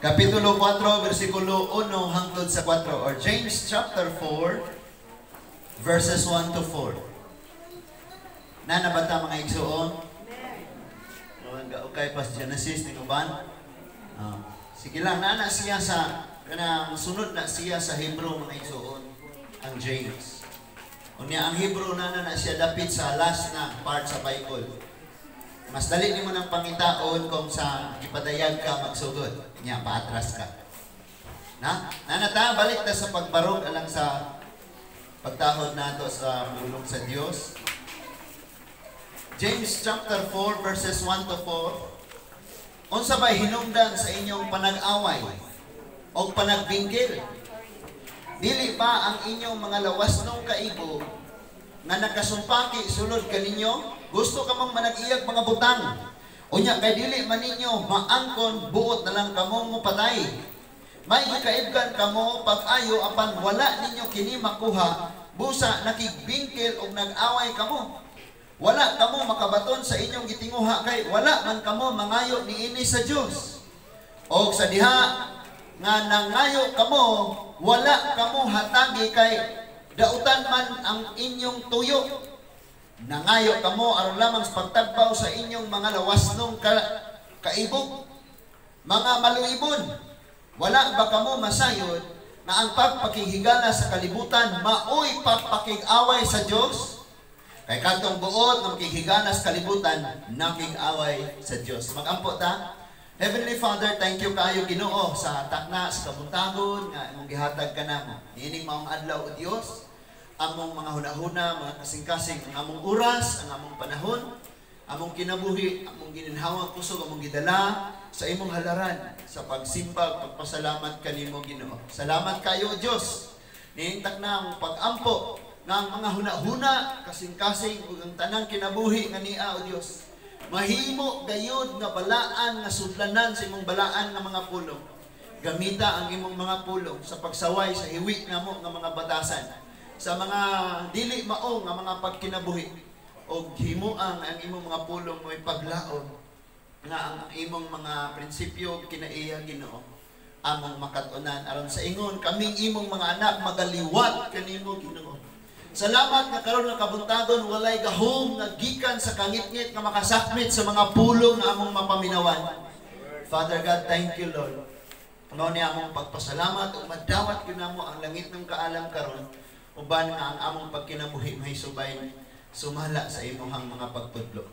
Kapitulo 4, versikulo 1 hangtod sa 4, or James chapter 4, verses 1 to 4. Naa na ba ta, mga igsuon? Okay pas Genesis ni uban. Ah, sige lang, naa na siya sa kanang sunod na siya sa Hebrew, mga igsuon, ang James. Unya ang Hebrew naa na na siya dapit sa last na part sa Bible. Mas dali nimo nang pangitaon kung sa gipadayag ka magsugod. Nya paatras ka. Na? Naa na ta, balik ta sa pagbarog alang sa pagtahod nato sa pulong sa Dios. James chapter 4 verses 1 to 4. Unsa bay hinungdan sa inyong panag-away o panagbingkil? Dili ba ang inyong mga lawasnong kaigo nga nakasumpaki sulod kaninyo? Gusto kamong manag-iyag mga butang. Unya kay dili man ninyo maangkon, buot na lang kamo mopatay. May gikaibgan kamo pag-ayo apan wala ninyo kini makuha, busa nakigbingkil og nag-away kamo. Wala kamo makabaton sa inyong gitinguha kay wala man kamo mangayo niini sa Dios. Og sa diha nga nangayo kamo, wala kamo hatagi kay dautan man ang inyong tuyo. Nangayo kamo aron lamang sa pagtagbaw sa inyong mga lawasnong kaibog. Mga maluibon, wala ba kamo masayod nga ang pagpakighigala sa kalibutan maoy pagpakig-away sa Dios? Kay kadtong buot nga makighigala sa kalibutan, nakig-away sa Dios. Magampo ta. Heavenly Father, thank you kaayo, Ginoo, sa takna sa kabuntagon nga imong gihatag kanamo. Niining maong adlaw, o Dios, among mga hunahuna, mga kasing-kasing, ang among oras, ang among panahon, among kinabuhi, among gininhawang kusog, among gidala sa imong halaran sa pagsimbag, pagpasalamat kanimo, Ginoo. Salamat kayo, o Dios. Niining takna ang pag-ampo nga ang mga hunahuna, kasing-kasing ug ang tanang kinabuhi nga niya, o Dios, mahimo gayud nga balaan nga sudlanan sa imong balaan nga mga pulong. Gamita ang imong mga pulong sa pagsaway sa hiwi namo nga mga batasan, sa mga dili mao nga mga pagkinabuhi, og himuang ang imong mga pulong mo'y paglaom nga ang imong mga prinsipyo ug kinaiya, Ginoo, among makat-unan aron sa ingon kaming imong mga anak magaliwat kanimo, Ginoo. Salamat nga karon nga kabuntagon walay gahom nga gikan sa kangitngit nga makasakmit sa mga pulong nga among mapaminawan. Father God, thank you, Lord. Mao ni among pagpasalamat ug madawat gyud namo ang langitnong kaalam karon uban nga ang among pagkinabuhi mahisubay sumala sa imuhang mga pagtudlo.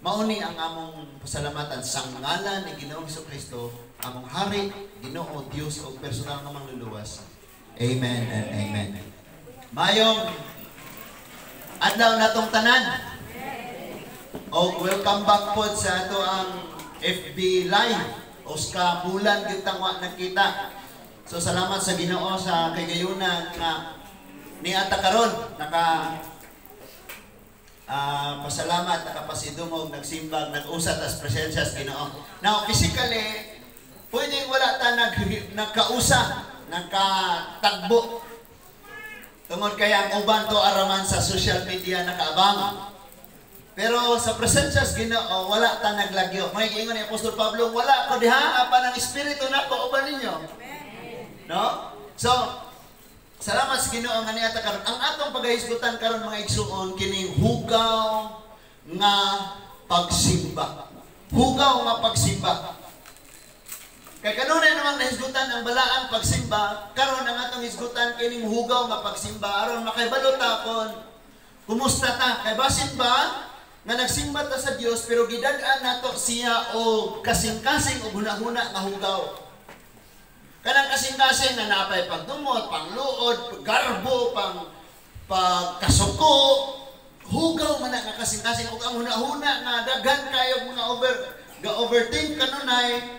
Mao ni ang among pasalamatan sa ngalan ni Ginoong Kristo, among Hari, Ginoo, Dios ug personal nga mangluluwas. Amen and amen. Mayong adlaw natong tanan. O welcome back pod sa ato ang FB Live. Usa ka bulan kitang wa nagkita. So salamat sa Ginoo sa kagayunan nga niata karon naka pasalamat, nakapasidungog, nagsimbag, nag-usa tas presensya sa Ginoo. Now, physically, pwedeng wala ta nagkausa, nagkatagbo. Tungod kaya ang uban to araman sa social media nakaabang. Pero sa presensya sa Ginoo, wala ta naglagyo. May giingon ni Apostol Pablo, "Wala ko diha, apan ang espiritu nako uban ninyo." No? So, salamat sa Ginoo nga niata karon. Ang atong pagahisgutan karon, mga igsuon, kining hugaw nga pagsimba. Hugaw nga pagsimba. Kay kanunay namang nahisgutan ang balaang pagsimba, karon ang atong hisgutan kining hugaw nga pagsimba aron makahibalo ta kon kumusta ta. Kay basin ba nga nagsimba ta sa Dios pero gidad-an nato siya og kasing-kasing og hunahuna nga hugaw? Kanang kasing-kasing nga napay pagdumot, pangluod, garbo, pang pagkasuko, hugaw man na nga kasing-kasing ug ang hunahuna nga daghan kayo mga over ga overthink kanunay,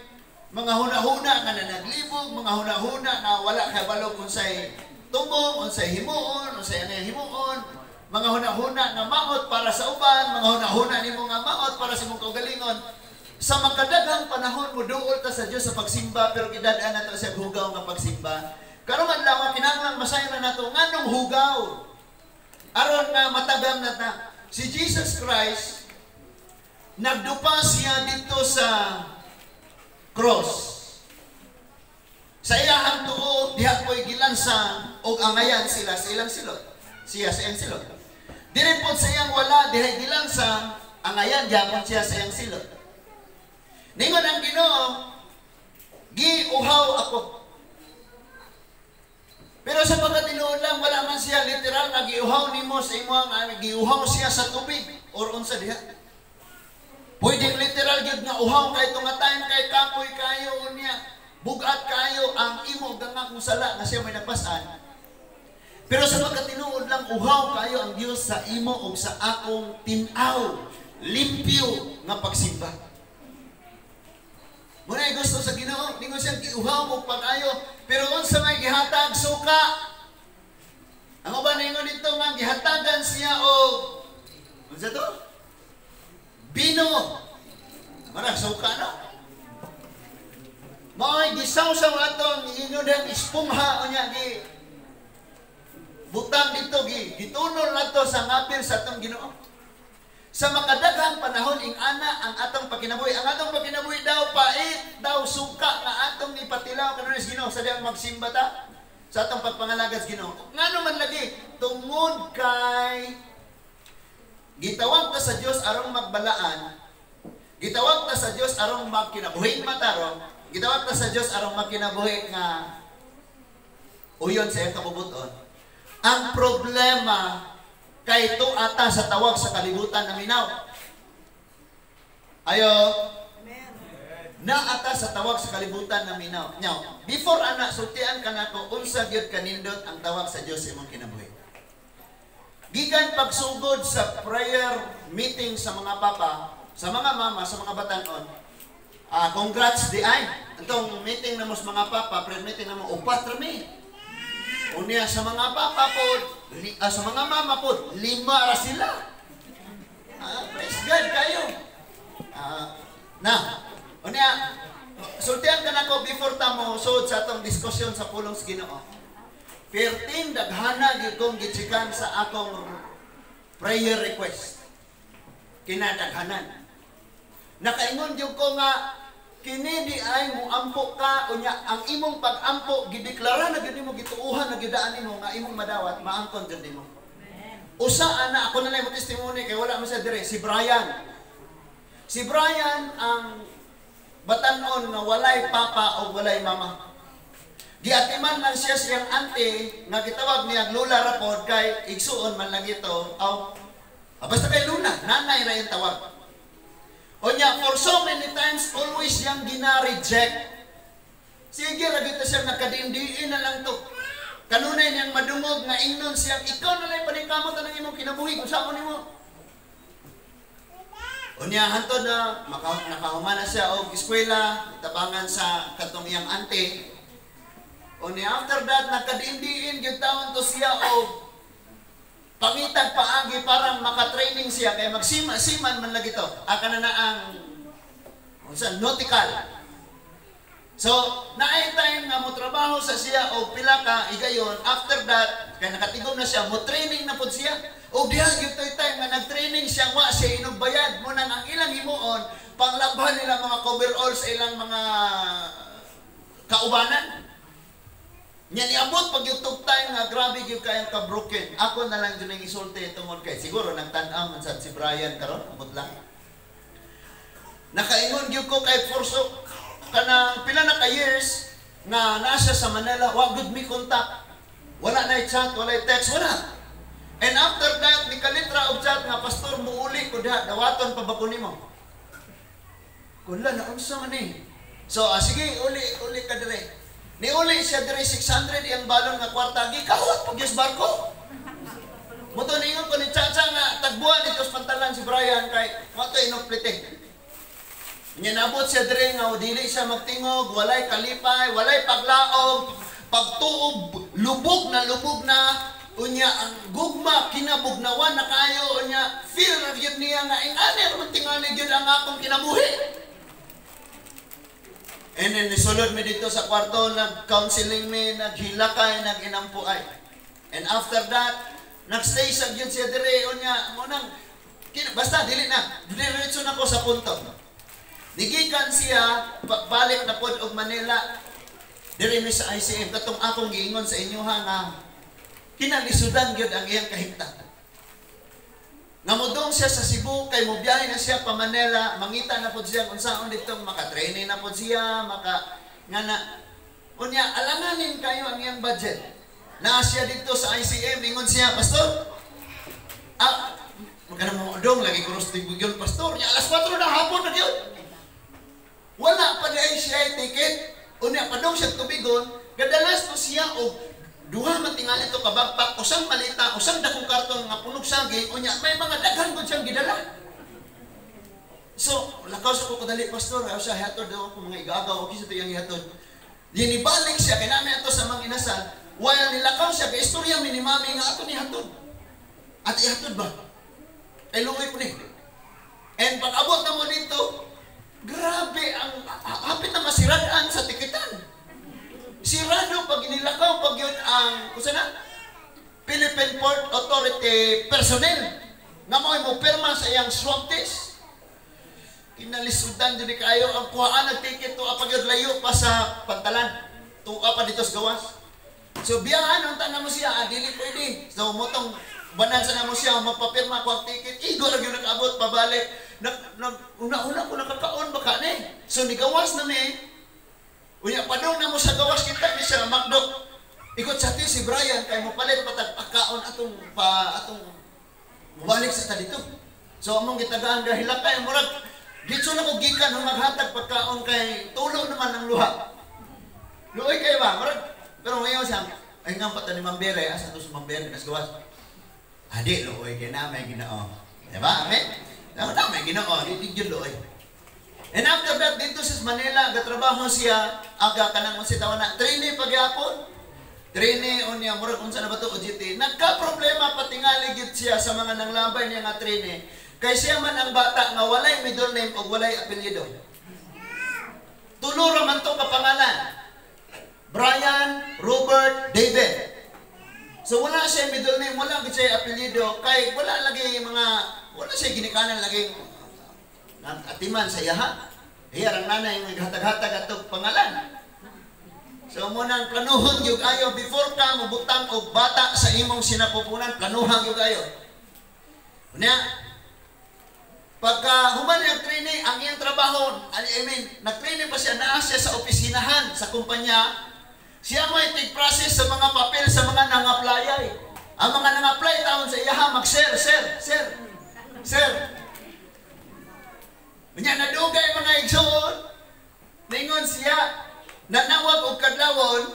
mga hunahuna nga nanaglibog, mga hunahuna nga wala kay balo kung say tubong, unsay himuon, unsay angay himuon, mga hunahuna nga maot para sa uban, mga hunahuna nimo nga maot para sa imong kaugalingon. Sa makadaghang panahon mo duol ta sa Dios sa pagsimba pero gidad-an nato sa hugaw nga pagsimba. Karong adlaw kinahanglan masayran nato nganong hugaw. Aron nga matagam na ta. Si Jesus Christ, nagdupa siya dito sa cross. Sa iyahang tuo, diha po'y gilansang og angayan sila sa ilang silot. Siya sa iyang silot. Diri pod sa iyang wala, diha gilansang, angayan gyapon siya sa iyang silot. Ningon ang Ginoo, "Giuhaw ako." Pero sa pagkatinuod lang, wala man siya literal nga giuhaw nimo sa imo ang giuhaw siya sa tubig or unsa diha. Pwedeng literal gyud nga uhaw kay nga time kay kapoy kayo, unya bugat kayo ang imo ug ang akong sala nga siya may nagpasan. Pero sa pagkatinuod lang, uhaw kayo ang Dios sa imo ug sa akong tin-aw, limpyo nga pagsimba. Muna gusto sa Ginoo, ningon siya, "Giuhaw mo pag-ayo," pero unsa may gihatag? Suka. Ang uban ningon dito nga gihatagan siya og unsa to? Bino. Marag suka, no? Mao'y gisawsaw atong ingon diyang espongha, unya gi butang dito, gi gitunol nato sa ngapil sa atong Ginoo. Sa makadaghang panahon, ing ana ang atong pagkinabuhi. Ang atong pagkinabuhi daw pait, daw suka nga atong ipatilaw kanunay sa Ginoo sa diyang magsimba ta sa atong pagpangalagad sa Ginoo. Ngano man lagi? Tungod kay gitawag ta sa Dios aron magbalaan, gitawag ta sa Dios aron magkinabuhi matarong, gitawag ta sa Dios aron magkinabuhi nga uyon sa iyang kabubuton. Ang problema kay to ata sa tawag sa kalibutan na minaw. Ayo, na ata sa tawag sa kalibutan na minaw. Now, before ana, sultian ka nako unsa gyud kanindot ang tawag sa Dios sa imong kinabuhi. Gikan pagsugod sa prayer meeting sa mga papa, sa mga mama, sa mga batanon, congrats di ay. Atong meeting na mo sa mga papa, prayer meeting na mo, upat rami. Unya sa mga papa pod, sa mga mama pod, lima ra sila. Praise God kayo. Na, unya, sultian ka nako before ta mo sud sa atong diskusyon sa pulong sa Ginoo. Perting daghana gyud kong gitsikan sa akong prayer request. Kinadaghanan. Nakaingon gyud ko nga kini di ay muampo ka, unya ang imong pag-ampo gideklara na gyud nimo, gituohan na gyud daan nimo nga imong madawat, maangkon gyud nimo. Usa ana, ako na lang mo testimony kay wala man siya dire, si Brian. Si Brian ang batanon nga walay papa o walay mama. Giatiman lang siya siyang auntie nga gitawag niya Lola rapod kay igsuon man lang ito. Aw, basta kay Luna, nanay ra yung tawag. Unya, for so many times, always siyang gina-reject. Sige, ra gyud siya nakadindiin na lang to. Kanunay niyang madungog nga ingnon siyang, "Ikaw na lang paningkamot ang imong kinabuhi kung saan nimo." Unya, hantod na nakahuman na siya og eskwela, tabangan sa katong iyang auntie. Unya, after that, nakadindiin gyud taon to siya og pangitag paagi parang makatraining siya kay magsima seaman man lagi to. Aka na na ang unsa, nautical. So, naay time nga mo trabaho sa siya og pila ka igayon, after that kay nakatigom na siya, mo training na pud siya. Og diha gyud toy time nga nag-training siya, wa siya inog bayad mo nang ang ilang himuon panglabhan nila mga coverall sa ilang mga kaubanan. Nya niabot pag YouTube time nga grabe gyud kayang ka-broken. Ako na lang jud ang isulti tungod kay siguro nagtan-aw man sad si Brian karon, amot lang. Nakaingon gyud ko kay for so kanang pila na ka years nga nasa sa Manila, wa gud mi contact. Wala na chat, wala text, wala. And after that, nikalitra og chat nga, "Pastor, muuli ko diha, dawaton pa ba ko nimo?" Kula na unsa man ni. So, sige, uli, uli ka dire. Niuli siya dire, 600 iyang balon nga kwarta, gikawat pag yung barko. Muto ningon ko ni Chacha nga tagbuan dito sa pantalan si Brian kay wato inog plite. Nya nabot siya dire nga dili siya magtingog, walay kalipay, walay paglaom, pagtuob, lubog na lubog na, unya ang gugma kinabugnawan na kayo, unya feel na gyud niya nga ing ani man tingali gyud ang akong kinabuhi. And then, nisulod mi dito sa kwarto, nag-counseling mi, naghilakay, nag-inampuay. And after that, nagstay sa gyud siya dire, unya, mo nang, basta, dili na, diretso na ko sa punto. Nigikan siya, balik na pod og Manila. Diri mi sa ICM, katong akong giingon sa inyo ha nga kinalisudan gyud ang iyang kahimtang. Nga modong siya sa Cebu kay mobiyahe na siya pa Manila, mangita na pod siya kung saan dito maka-training na pod siya, maka nga na unya alanganin kayo ang iyang budget. Naa siya dito sa ICM, ingon siya, "Pastor, ah, magkano mo dong lagi ko ros yun, pastor." Nya alas 4 na hapon na yun. Wala pa di siya ticket. Unya padong siya tubigon, gadalas to siya og duha man tingali to ka backpack, usang malita, usang dakong karton nga punog saging, unya may mga daghan gud siyang gidala. So, lakaw sa ko kadali, "Pastor, ayaw siya hatod daw ako mga igagaw, okay sa ito yung ihatod." Dinibalik siya, kay namin ato sa mga inasal, while nilakaw siya, kay istorya mi ni mami nga ato ni hatod. At ihatod ba? Kay luoy po ni. And pag abot na mo dito, grabe ang hapit na masiradaan sa tikitan. Sirado pag inilakaw pag yun ang kusa na Philippine Port Authority personnel nga mo mo pirma sa iyang swab test. Kinalisudan jud kayo ang kuhaan ng ticket to pag yun layo pa sa pantalan. Tuwa pa dito sa gawas. So biyaan unta na mo siya, ah, dili pwede. So motong banan sa namo siya magpapirma ko ang ticket. Igo ra gyud nakaabot pabalik. Nag, nag una-una ko nakakaon baka ni. So nigawas na mi. Unya padung na mo sa gawas, kita ni siya McDo. Ikot sa ti si Brian kay mo palit patag pagkaon atong pa atong mubalik sa ta dito. So among gitagaan gahilak kay murag dito na ko gikan ang maghatag pagkaon kay tulo naman ang luha. Luoy kay ba? Murag pero ngayon siya ay nga pa ni Mambere, asa to sa Mambere nas gawas. Adi luoy kay na may Ginoo. Diba? Amen. Na may Ginoo, di di gyud luoy. And after that, dito sa Manila, gatrabaho siya, aga kanang unsa tawa na, trainee pagyapon. Trainee unya murag unsa na ba to, OJT. Nagka-problema patingali gyud siya sa mga nanglabay niya nga trainee. Kay siya man ang bata nga walay middle name o walay apelyido. Tulo ra man to ka pangalan. Brian Robert David. So wala siya middle name, wala gyud siya apelyido kay wala lagi mga wala siya ginikanan lagi atiman sa iyaha. Iya ang nanay nga hatag-hatag atog pangalan. So mo nang planuhon gyud ayo before ka mobutang og bata sa imong sinapupunan, planuhan gyud ayo. Unya, pagka human niyang training, ang iyang trabaho, I mean, nag-training pa siya, naa siya sa opisinahan sa kumpanya, siya may tig-process sa mga papel sa mga nang-apply. Ang mga nang-apply taon sa iyaha, mag-sir, sir, sir, sir. Unya, nadugay mga igsoon, ningon siya, nanawag og kadlawon,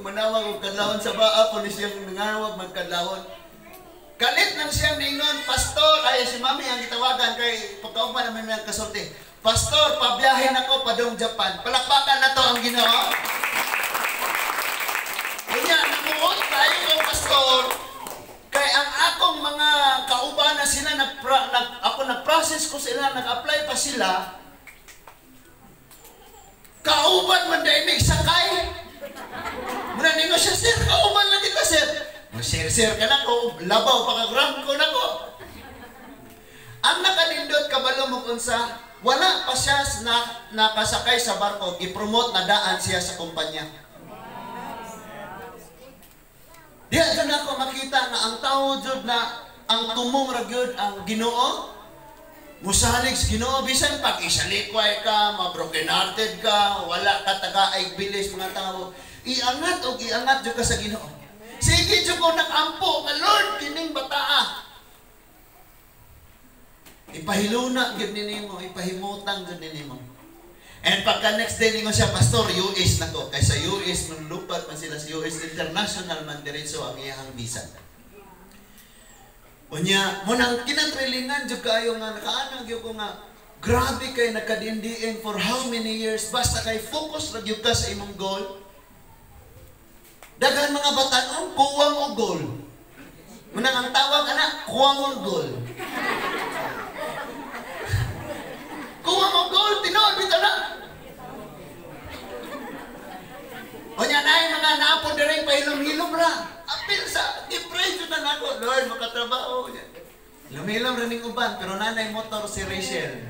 manawag og kadlawon sa baa po ni siyang nangawag magkadlawon. Kalit nang siyang ningon, "Pastor," ay si mami ang gitawagan kay pagkaugma naman may kasulti. "Pastor, pabiyahe nako padung Japan." Palakpakan na to ang Ginoo. Unya, namuot tayo ko, pastor, kay ang akong mga kauban na sila, nag, ako nag-process ko sila, nag-apply pa sila, kauban man dahil may sakay. Muna ningo siya, "Sir, kauban lang kita, sir." "Sir, sir ka na ko, labaw pa ka ko na ko." Ang nakanindot kabalo mo unsa, wala pa siya na nakasakay sa barko, gipromote na daan siya sa kumpanya. Diya dyan ako makita nga ang tao jud na ang tumong ra gyud ang Ginoo. Musalig sa Ginoo bisan pag isalikway ka, ma-broken hearted ka, wala ka taga-ay bilis mga tao. Iangat og iangat jud ka sa Ginoo. Sige jud ko nagampo nga, "Lord, kining bataa. Ipahiluna gyud ni nimo, ipahimutang gyud ni nimo." And pagka next day ningon siya, "Pastor, US na ko." Kay sa US, manlupat man sila sa US, international man diretso ang iyang visa. Unya, mo nang kinatrilingan jud kaayo nga nakaana gyud ko nga grabe kay nagkadindiin for how many years basta kay focus ra gyud ka sa imong goal. Daghan mga batan-on kuwang og goal. Munang ang tawag ana, kuwang og goal. Kuwang og goal, tinuod bitaw na. Unya naay mga naapon diri pahilom-hilom ra. Apil sa depression na nako, "Lord, makatrabaho." Hilom-hilom ra ning uban pero nanay motor si Rachel.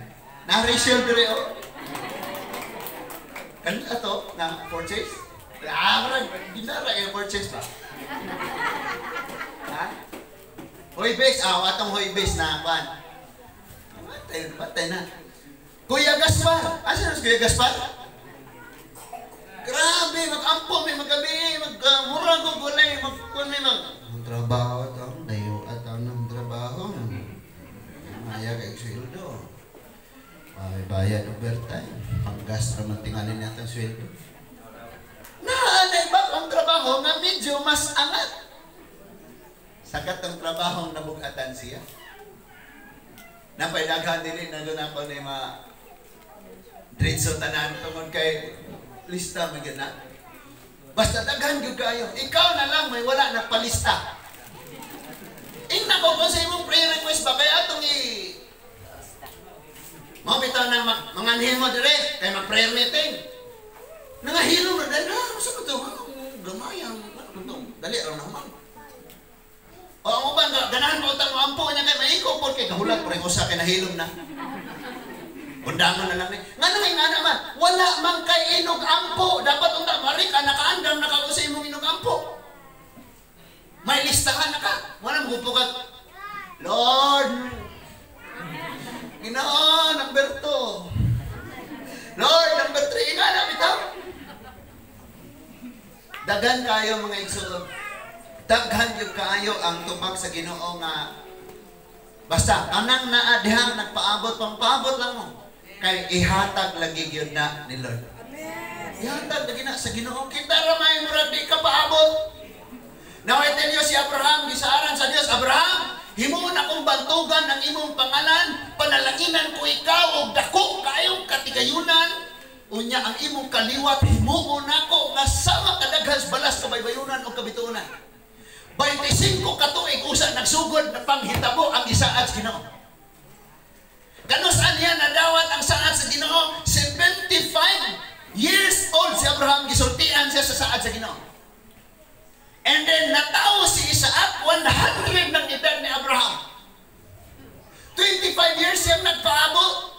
Na Rachel diri oh. Kan ato na purchase. Ah, murag dinara i-purchase ba? Ha? Huybes, atong Huybes na kwan. Patay, patay na. Kuya Gaspar, asa na si Kuya Gaspar? Grabe, mag-ampo may magabi, mag-mura ko gulay, mag-kun may mag ang trabaho ito, dayo at ang trabaho. Maya kay sweldo. May bayad overtime. Panggas raman tingalin natin sweldo. Naanay ba ang trabaho nga medyo mas angat? Sa katong trabaho nabugatan siya. Napay daghan dili na doon ako ni ma diretso tanan tungod kay lista man gyud na. Basta daghan gyud kayo. Ikaw na lang may wala nagpalista. Ingna ko kung sa imong prayer request ba kay atong i mo bitaw nang manganhin mo dire kay mag prayer meeting. Nangahilom ra dahil na sa to gamay ang ano to, dali ra naman. O ang uban ganahan mo utang mo ampo niya kay maiko por kay gahulat por usa kay nahilom na. Undangon na lang ni. Ngano kay ngana man, wala man kay inog ampo, dapat unta mari ka nakaandam na ka sa imong inog ampo. May listahan na ka. Wala mo ka. Lord, Ginoo, number 2. Lord, number 3. Nga na, bitaw. Daghan kayo mga igsoon. Daghan gyud kaayo ang tubag sa Ginoo nga basta kanang naa dihang nagpaabot, pangpaabot lang mo. Kay ihatag lagi gyud na ni Lord. Ihatag lagi na sa Ginoo. Kita ra may murag di ka paabot. Now I tell you, si Abraham, gisaaran sa Dios, "Abraham, himuon akong bantugan ang imong pangalan, panalanginan ko ikaw og dako kaayong katigayunan, unya ang imong kaliwat himuon nako nga sama kadaghan sa balas kabaybayunan o kabituonan." 25 ka tuig usa nagsugod na panghitabo ang gisaad sa Ginoo. Kanus-an niya nadawat ang saad sa Ginoo? 75 years old si Abraham, gisultian siya sa saad sa Ginoo. And then natawo si Isaac, 100 ng edad ni Abraham. 25 years siyang nagpaabot.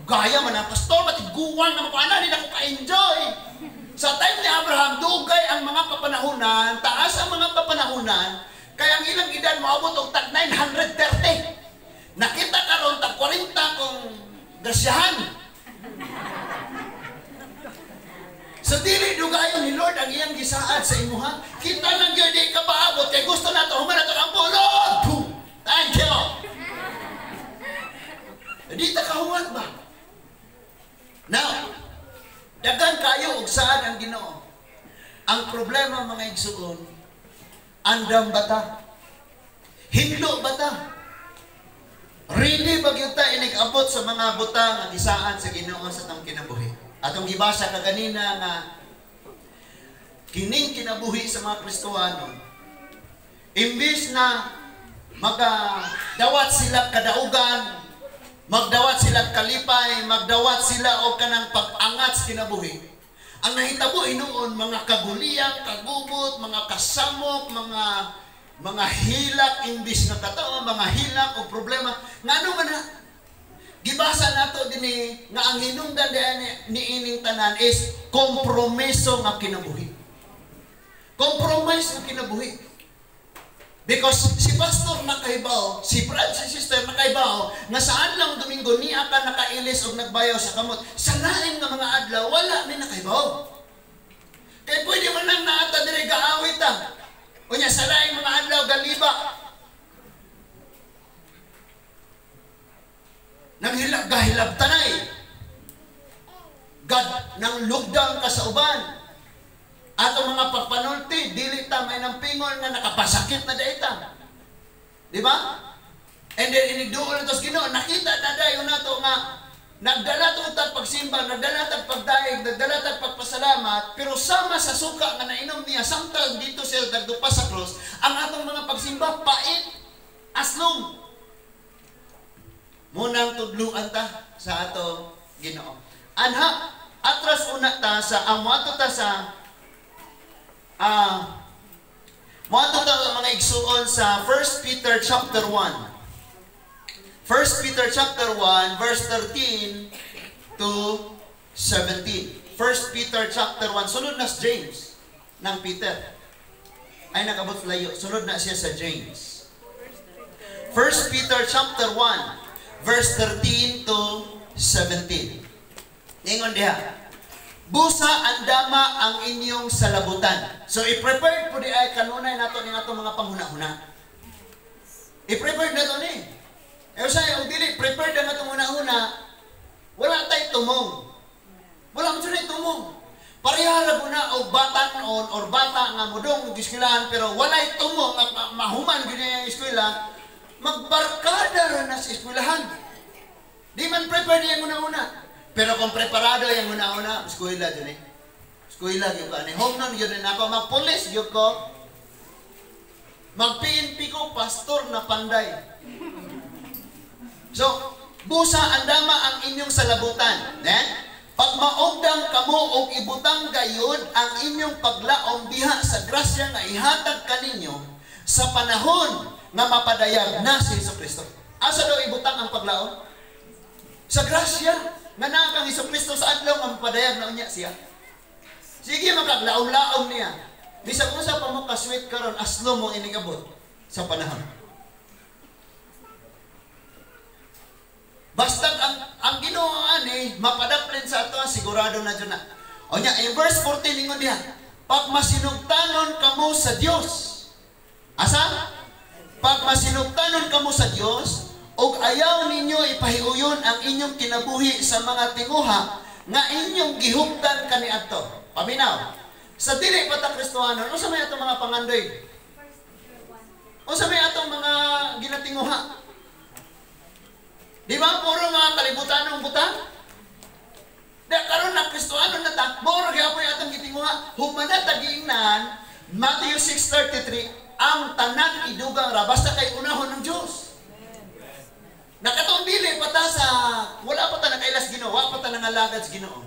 Gaya man ang pastor, matiguan na mapaana, hindi na ko ka-enjoy. Sa time ni Abraham, dugay ang mga kapanahunan, taas ang mga kapanahunan, kaya ang ilang edad moabot og tag 930. Nakita karon tag 40 kung grasyahan. So dili dugayon ni Lord ang iyang gisaad sa imuha. Kita lang gyud di ka paabot kay gusto nato human nato ang Lord. Boom. Thank you. Di ta kahuwat ba? Now, daghan kayo og saad ang Ginoo. Ang problema mga igsuon, andam ba ta? Hinlo ba ta? Ready ba gyud ta inig-abot sa mga butang nga gisaad sa Ginoo sa atong kinabuhi? Atong gibasa kaganina nga kining kinabuhi sa mga Kristohano, imbis na magadawat sila kadaugan, magdawat sila kalipay, magdawat sila og kanang pag-angat sa kinabuhi, ang nahitabo hinuon mga kaguliyang, kagubot, mga kasamok, mga hilak imbis nga katao, mga hilak o problema. Ngano man na gibasa nato dinhi nga ang hinungdan ni ining tanan is kompromiso nga kinabuhi. Compromise nga kinabuhi. Because si pastor nakahibaw, si brother, si sister nakahibaw, nga sa adlaw Domingo niya ka nakailis og nagbayaw sa kamot. Sa lain nga mga adlaw wala ni nakahibaw. Kay pwede man lang naata diri gaawit ta. Unya sa lain mga adlaw galiba. Nanghilab gahilab tanay. God nang lockdown ka sa uban. Ato mga pagpanulti, dili ta may nampingon nga nakapasakit na daita. Di ba? And then inigduol na tos Ginoo, nakita na dayon nato nga nagdala to tag pagsimba, nagdala tag pagdaig, nagdala tag pagpasalamat, pero sama sa suka nga nainom niya samtang dito siya nagdupa sa cross, ang atong mga pagsimba pait, aslong. Munang tudluan ta sa atong Ginoo. Anha, atras una ta sa ang moadto ta sa moadto ta mga igsuon sa 1 Peter chapter 1. 1 Peter chapter 1 verse 13 to 17. 1 Peter chapter 1. Sunod na si James ng Peter. Ay nakabot layo. Sunod na siya sa James. 1 Peter chapter 1 verse 13 to 17. Ingon diha. Busa andama ang inyong salabutan. So i-prepare po di ay kanunay nato ning atong mga panghuna-huna. I-prepare nato ni. Eh usay og dili prepared ang atong huna-huna, wala tay tumong. Wala man jud tumong. Pareha ra guna og batan-on or bata nga modong og eskwelahan pero walay tumong at mahuman gyud niya ang eskwela, magbarkada ra na sa eskwelahan. Di man prepared yung una-una. Pero kung preparado yung una-una, eskwela jud eh. Eskwela gyud ka ni. Home nun gyud na ako, magpulis gyud ko. Mag-PNP ko, pastor na panday. So, busa andama ang inyong salabutan. Then, pag maugdang kamo og ibutang gayud ang inyong paglaom diha sa grasya nga ihatag kaninyo sa panahon nga mapadayag na si Jesu Kristo. Asa daw ibutang ang paglaom? Sa grasya nga naa kang Hesus Kristo sa adlaw nga mapadayag na unya siya. Sige, makaglaom-laom niya. Bisag unsa pa mo ka-sweet karon, aslo mo inigabot sa panahon. Basta ang Ginoo ani mapadaplin sa ato, sigurado na jud na. Onya in verse 14 ingon diha, pag masinugtanon kamo sa Dios. Asa? Pag masinugtanon kamo sa Dios ug ayaw ninyo ipahiuyon ang inyong kinabuhi sa mga tinguha nga inyong gihuptan kaniadto. Paminaw. Sa dili pa ta Kristohanon, unsa may atong mga pangandoy? Unsa may atong mga ginatinguha? Di ba puro mga kalibutan ng butang? Di karon na Kristohanon na ta, mao ra gyapon atong gitinguha. Human na tagiingnan, Matthew 6:33, ang tanan idugang ra basta kay unahon ng Dios. Nakatong dili pa ta sa wala pa ta nakailas Ginoo, wa pa ta nangalagad sa Ginoo.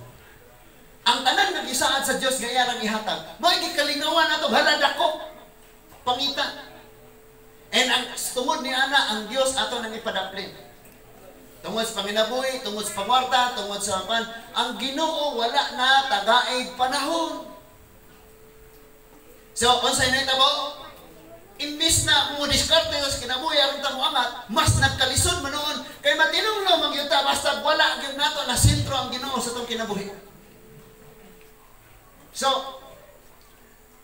Ang tanan nga gisaad sa Dios nga iyang ihatag, mao gikalingawan ato hala dako pangita. And ang tungod ni ana ang Dios ato nang ipadaplin. Tungod sa panginabuhi, tungod sa pangwarta, tungod sa pan, ang Ginoo wala na tagaig panahon. So, unsay nahitabo? Imbis na mo diskarte sa kinabuhi aron ta moangat, mas nagkalisod man noon kay matinong man gyud ta basta wala gyud nato na sentro ang Ginoo sa atong kinabuhi. So,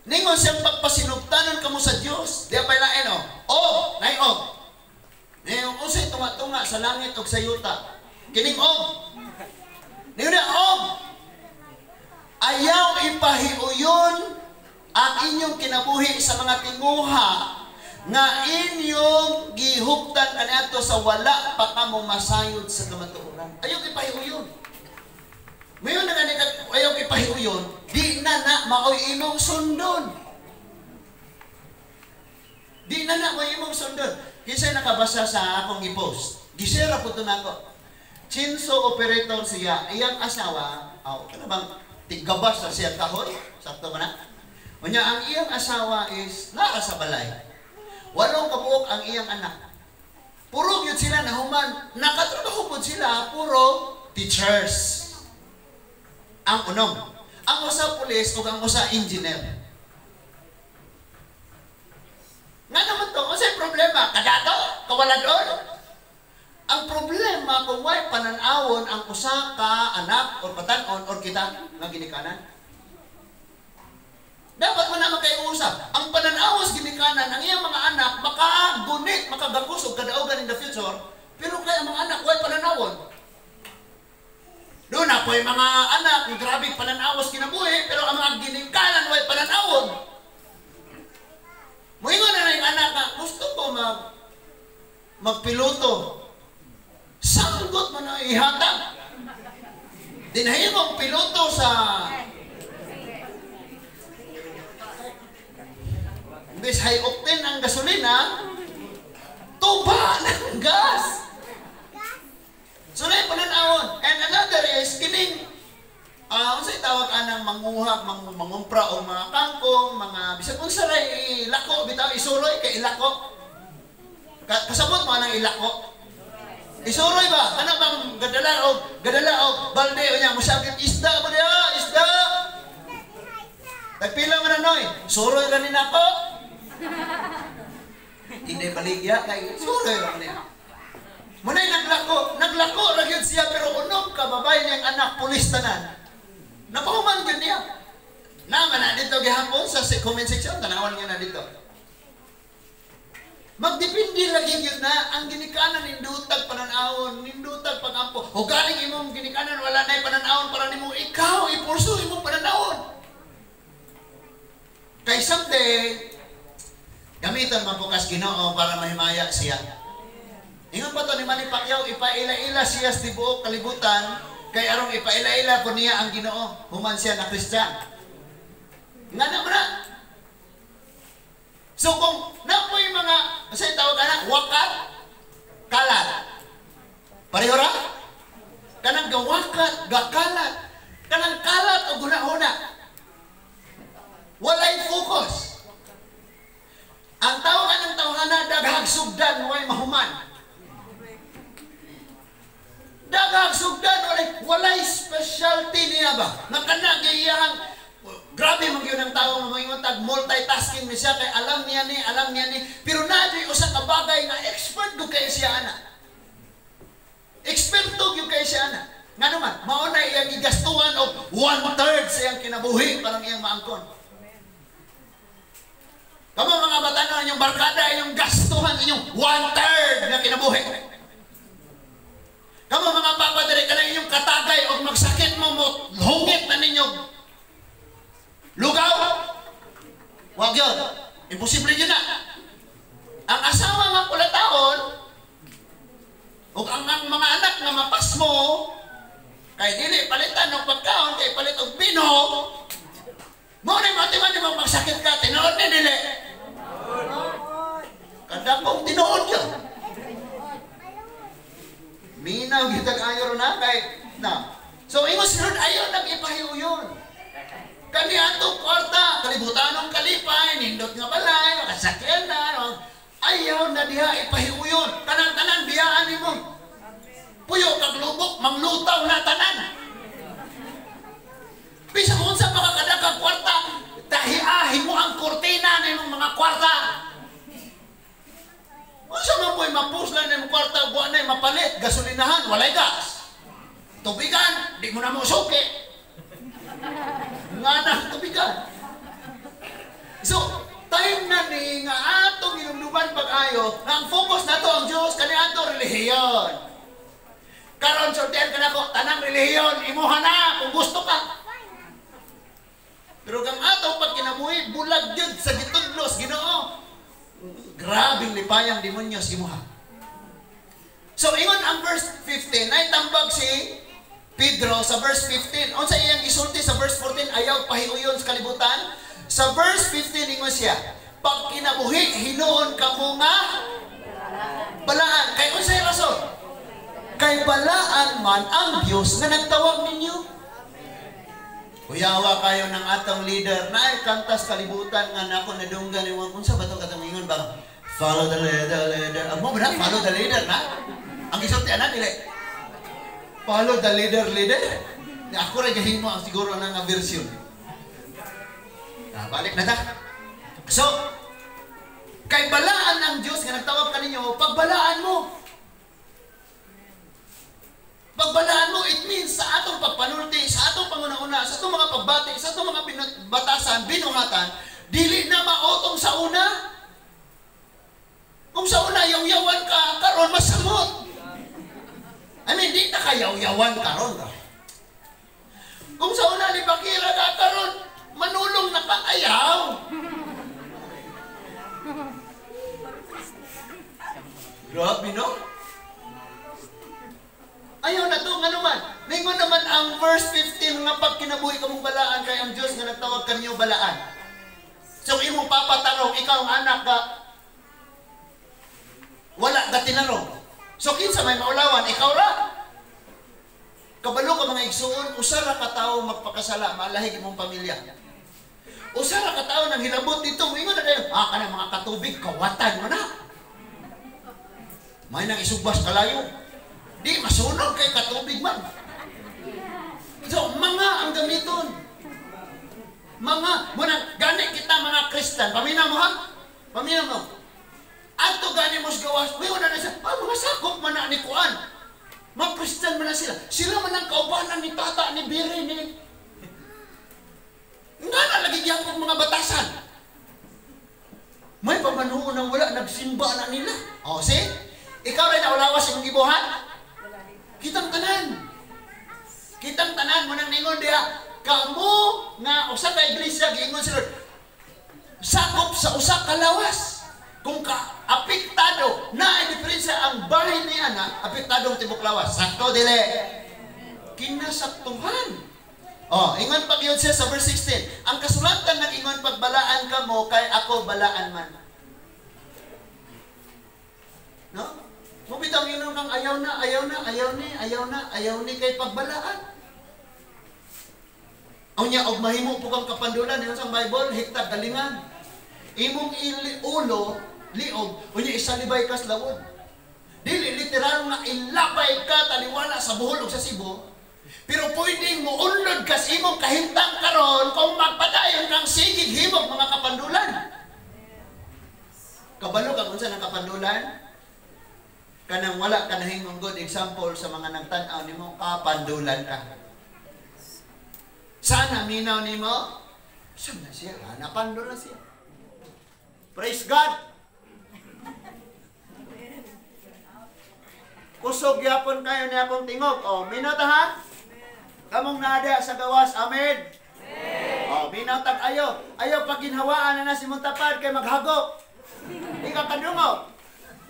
ningon siyang pagpasinugtanon kamo sa Dios, di pa lain o. Og, nay og. Ningon unsay tunga-tunga sa langit ug sa yuta. Kining og. Ningon na og. Ayaw ipahiuyon ang inyong kinabuhi sa mga tinguha nga inyong gihuptan kaniadto sa wala pa kamo masayod sa kamatuoran. Ayaw ipahiuyon. Mayon na gani ayaw ipahiuyon, di na na maoy imong sundon. Di na na maoy imong sundon. Kinsay nakabasa sa akong i-post? Gisera po to nako. Chinso operator siya, iyang asawa, aw kana bang tiggabas sa siya kahoy? Sakto ba na? Unya ang iyang asawa is naa sa balay. 8 kabuok ang iyang anak. Puro gyud sila nahuman, nakatrabaho pud sila, puro teachers. Ang unom, ang usa pulis ug ang usa engineer. Nga naman to, unsay problema? Kadato, kawaladon. Ang problema kung way panan-awon ang usa ka anak or batan-on or kita nga ginikanan. Dapat mo na magkaiusap. Ang pananaw sa ginikanan, ang iyang mga anak makagunit, makagakus og kadaugan in the future, pero kay ang mga anak way pananawon. Doon na po'y mga anak, grabe pananawas kinabuhi, pero ang mga ginikanan way pananawon. Muingon na na yung anak nga, gusto ko magpiloto. Sanggot mo na ihatag. Dinahimong piloto sa imbes high octane ang gasolina, tuba ng gas. So na yung pananawon. And another is, kining, unsay tawag anang manguha, mangumpra o mga kangkong, mga, bisag unsa ray ilako, bitaw, isuroy kay ilako. Kasabot mo anang ilako. Isuroy ba? Ano bang gadala og balde o niya, musakit isda mo diya, isda. Noy, suroy ra ni nako. Hindi baligya kay suroy ra niya. Muna'y naglako, naglako ra gyud siya pero unom ka babae niyang anak pulis tanan. Napahuman gyud niya. Naman na dito gihapon sa comment section, tanawan niyo na dito. Magdepende lagi gyud na ang ginikanan nindutag pananawon, nindutag pagampo. O galing imong ginikanan wala nay pananawon para nimo ikaw ipursu imong pananawon. Kay someday gamiton man po kas Ginoo para mahimaya siya. Ingon pa to ni Manny Pacquiao, ipaila-ila siya sa tibuok kalibutan kay arong ipaila-ila po niya ang Ginoo human siya na Christian. Nga na mo na. So kung napoy mga, kasi tawag ka na, wakat, kalat. Pareho ra? Kanang gawakat, gakalat. Kanang kalat o guna-huna. Walay focus. Ang tawag ka ng tawhana, daghag sugdan, way mahuman. Daghag sugdan, walay specialty niya ba? Nga kana giyahang grabe man gyud ang tao nga moingon tag multitasking ni siya kay alam niya ni pero naa gyud usa ka bagay nga expert gyud kay siya ana. Eksperto gyud kay siya ana. Ngano man mao na iyang gigastuhan og 1/3 sa iyang kinabuhi parang iyang maangkon. Kamo mga batanon, inyong barkada, inyong gastuhan inyong 1/3 nga kinabuhi. Kamo mga papa diri kanang inyong katagay og magsakit mo mo hungit na ninyo. Lugaw? Wag yun. Imposible yun na. Ang asawa nga kulataon, o ang mga anak nga mapasmo, kay dili palitan ng pagkaon, kay palit og bino, mo na matiman ni mong magsakit ka, tinuod ni dili. Kadakong tinuod yun. Minaw gitag ayo na kay na. So ingon si Lord, ayaw nag-ipahiuyon. Kani atong kwarta, kalibutan ng kalipay, nindot nga balay, makasakyan na, ayaw na diha ipahiuyon. Tanan-tanan, biyaan nimo. Puyo kag lubok, manglutaw na tanan. Bisa kung unsa pa kakadakang kwarta, tahiahin mo ang kurtina na imong mga kwarta. Unsa man po'y mapuslan na imong kwarta, buwan na mapalit, gasolinahan, walay gas. Tubigan, di mo na mo suki. Nga na tubigan. So, time na ni nga atong inumduman pag-ayo, nga ang focus nato ang Diyos, kani ato relihiyon. Karon sultian ka nako, tanang relihiyon, imuha na kung gusto ka. Pero kang atong pagkinabuhi, bulag gyud sa gitudlos Ginoo. Grabing lipayang demonyo sa imuha. So, ingon ang verse 15, ay tambag si Pedro sa verse 15. Unsa iyang isulti sa verse 14, ayaw pahiuyon sa kalibutan. Sa verse 15 ingon siya, pag kinabuhi hinuon kamo nga balaan. Kay unsay rason? Kay balaan man ang Dios nga nagtawag ninyo. Kuyawa kayo ng atong leader na ay kantas kalibutan nga nako nadunggan ni unsa ba to katong ingon ba? Follow the leader, leader. Amo ba na? Follow the leader na. Ang gisulti ana dili. Follow the leader, leader. Ako rin gahimo ang siguro na nga version. Ah, balik na ta. So, kay balaan ang Diyos nga nagtawag kaninyo, pagbalaan mo. Pagbalaan mo, it means sa atong pagpanulti, sa atong panguna-una, sa atong mga pagbati, sa atong mga batasan, binuhatan, dili na maotong sa una. Kung sa una, yaw-yawan ka, karon masamot. I mean, di na kayaw-yawan karon. Kung sa una, libakira ka karon, manulong na ka, ayaw. Grabe, no? Ayaw na to, nga naman. Ningon naman ang verse 15 nga pag kinabuhi kamong balaan, kay ang Diyos nga nagtawag kanyo balaan. So, imong papatarong, ikaw ang anak ka, wala ka tinarong. So, kinsa may maulawan, ikaw ra. Kabalo ka mga igsuon, usa ra ka tawo magpakasala, malahig imong pamilya. Usa ra ka tawo nang hilabot dito, moingon na kayo, ah, kanang mga katubig, kawatan mo na. May nang isubas kalayo. Di, masunog kay katubig man. So, mga ang gamiton. Mga, muna, gani kita Christian, paminaw mo ha? Paminaw mo. Adto gani mo sa gawas, may una na siya, mga sakop man na ni Kuan. Mga Christian man na sila. Sila man ang kaubanan ni Tata, ni Biri, ni... Nga na lagi gyapon mga batasan. May pamanuon nang wala, nagsimba na nila. O, see? Ikaw rin naulawas imong gibuhat? Kitang tanan. Kitang tanan mo nang ningon diha. Kamo nga usa ka iglesia giingon si Lord. Sakop sa usa ka lawas. Kung ka apektado na ay diferensya ang bahin ni ana, apektado ang tibok lawas. Sakto dili. Kinasaktuhan. Oh, ingon pag yun siya sa verse 16. Ang kasulatan ng ingon pagbalaan kamo kay ako balaan man. No? Mubitaw yun kang ayaw na, ayaw na, ayaw ni, ayaw na, ayaw ni kay pagbalaan. Unya og mahimo po kang kapandulan ingon sa Bible, hiktag galingan. Imong ulo, liog, unya isalibay kas lawod. Dili literal nga ilabay ka taliwala sa Bohol ug sa Cebu. Pero pwedeng muunlod kas imong kahintang karon kung magpadayon kang sigig himog mga kapandulan. Kabalo kang unsa ng kapandulan? Kanang wala ka nahimong good example sa mga nagtan-aw nimo, kapandulan ka. Sana minaw nimo? Sana siya, napandol na siya. Praise God! Kusog yapon kayo ni akong tingog. O, minaw ta ha? Kamong naada sa gawas, amen? O, minaw tag ayo. Ayo paginhawaan na na si Muntapad kay maghagok. Di ka kadungog.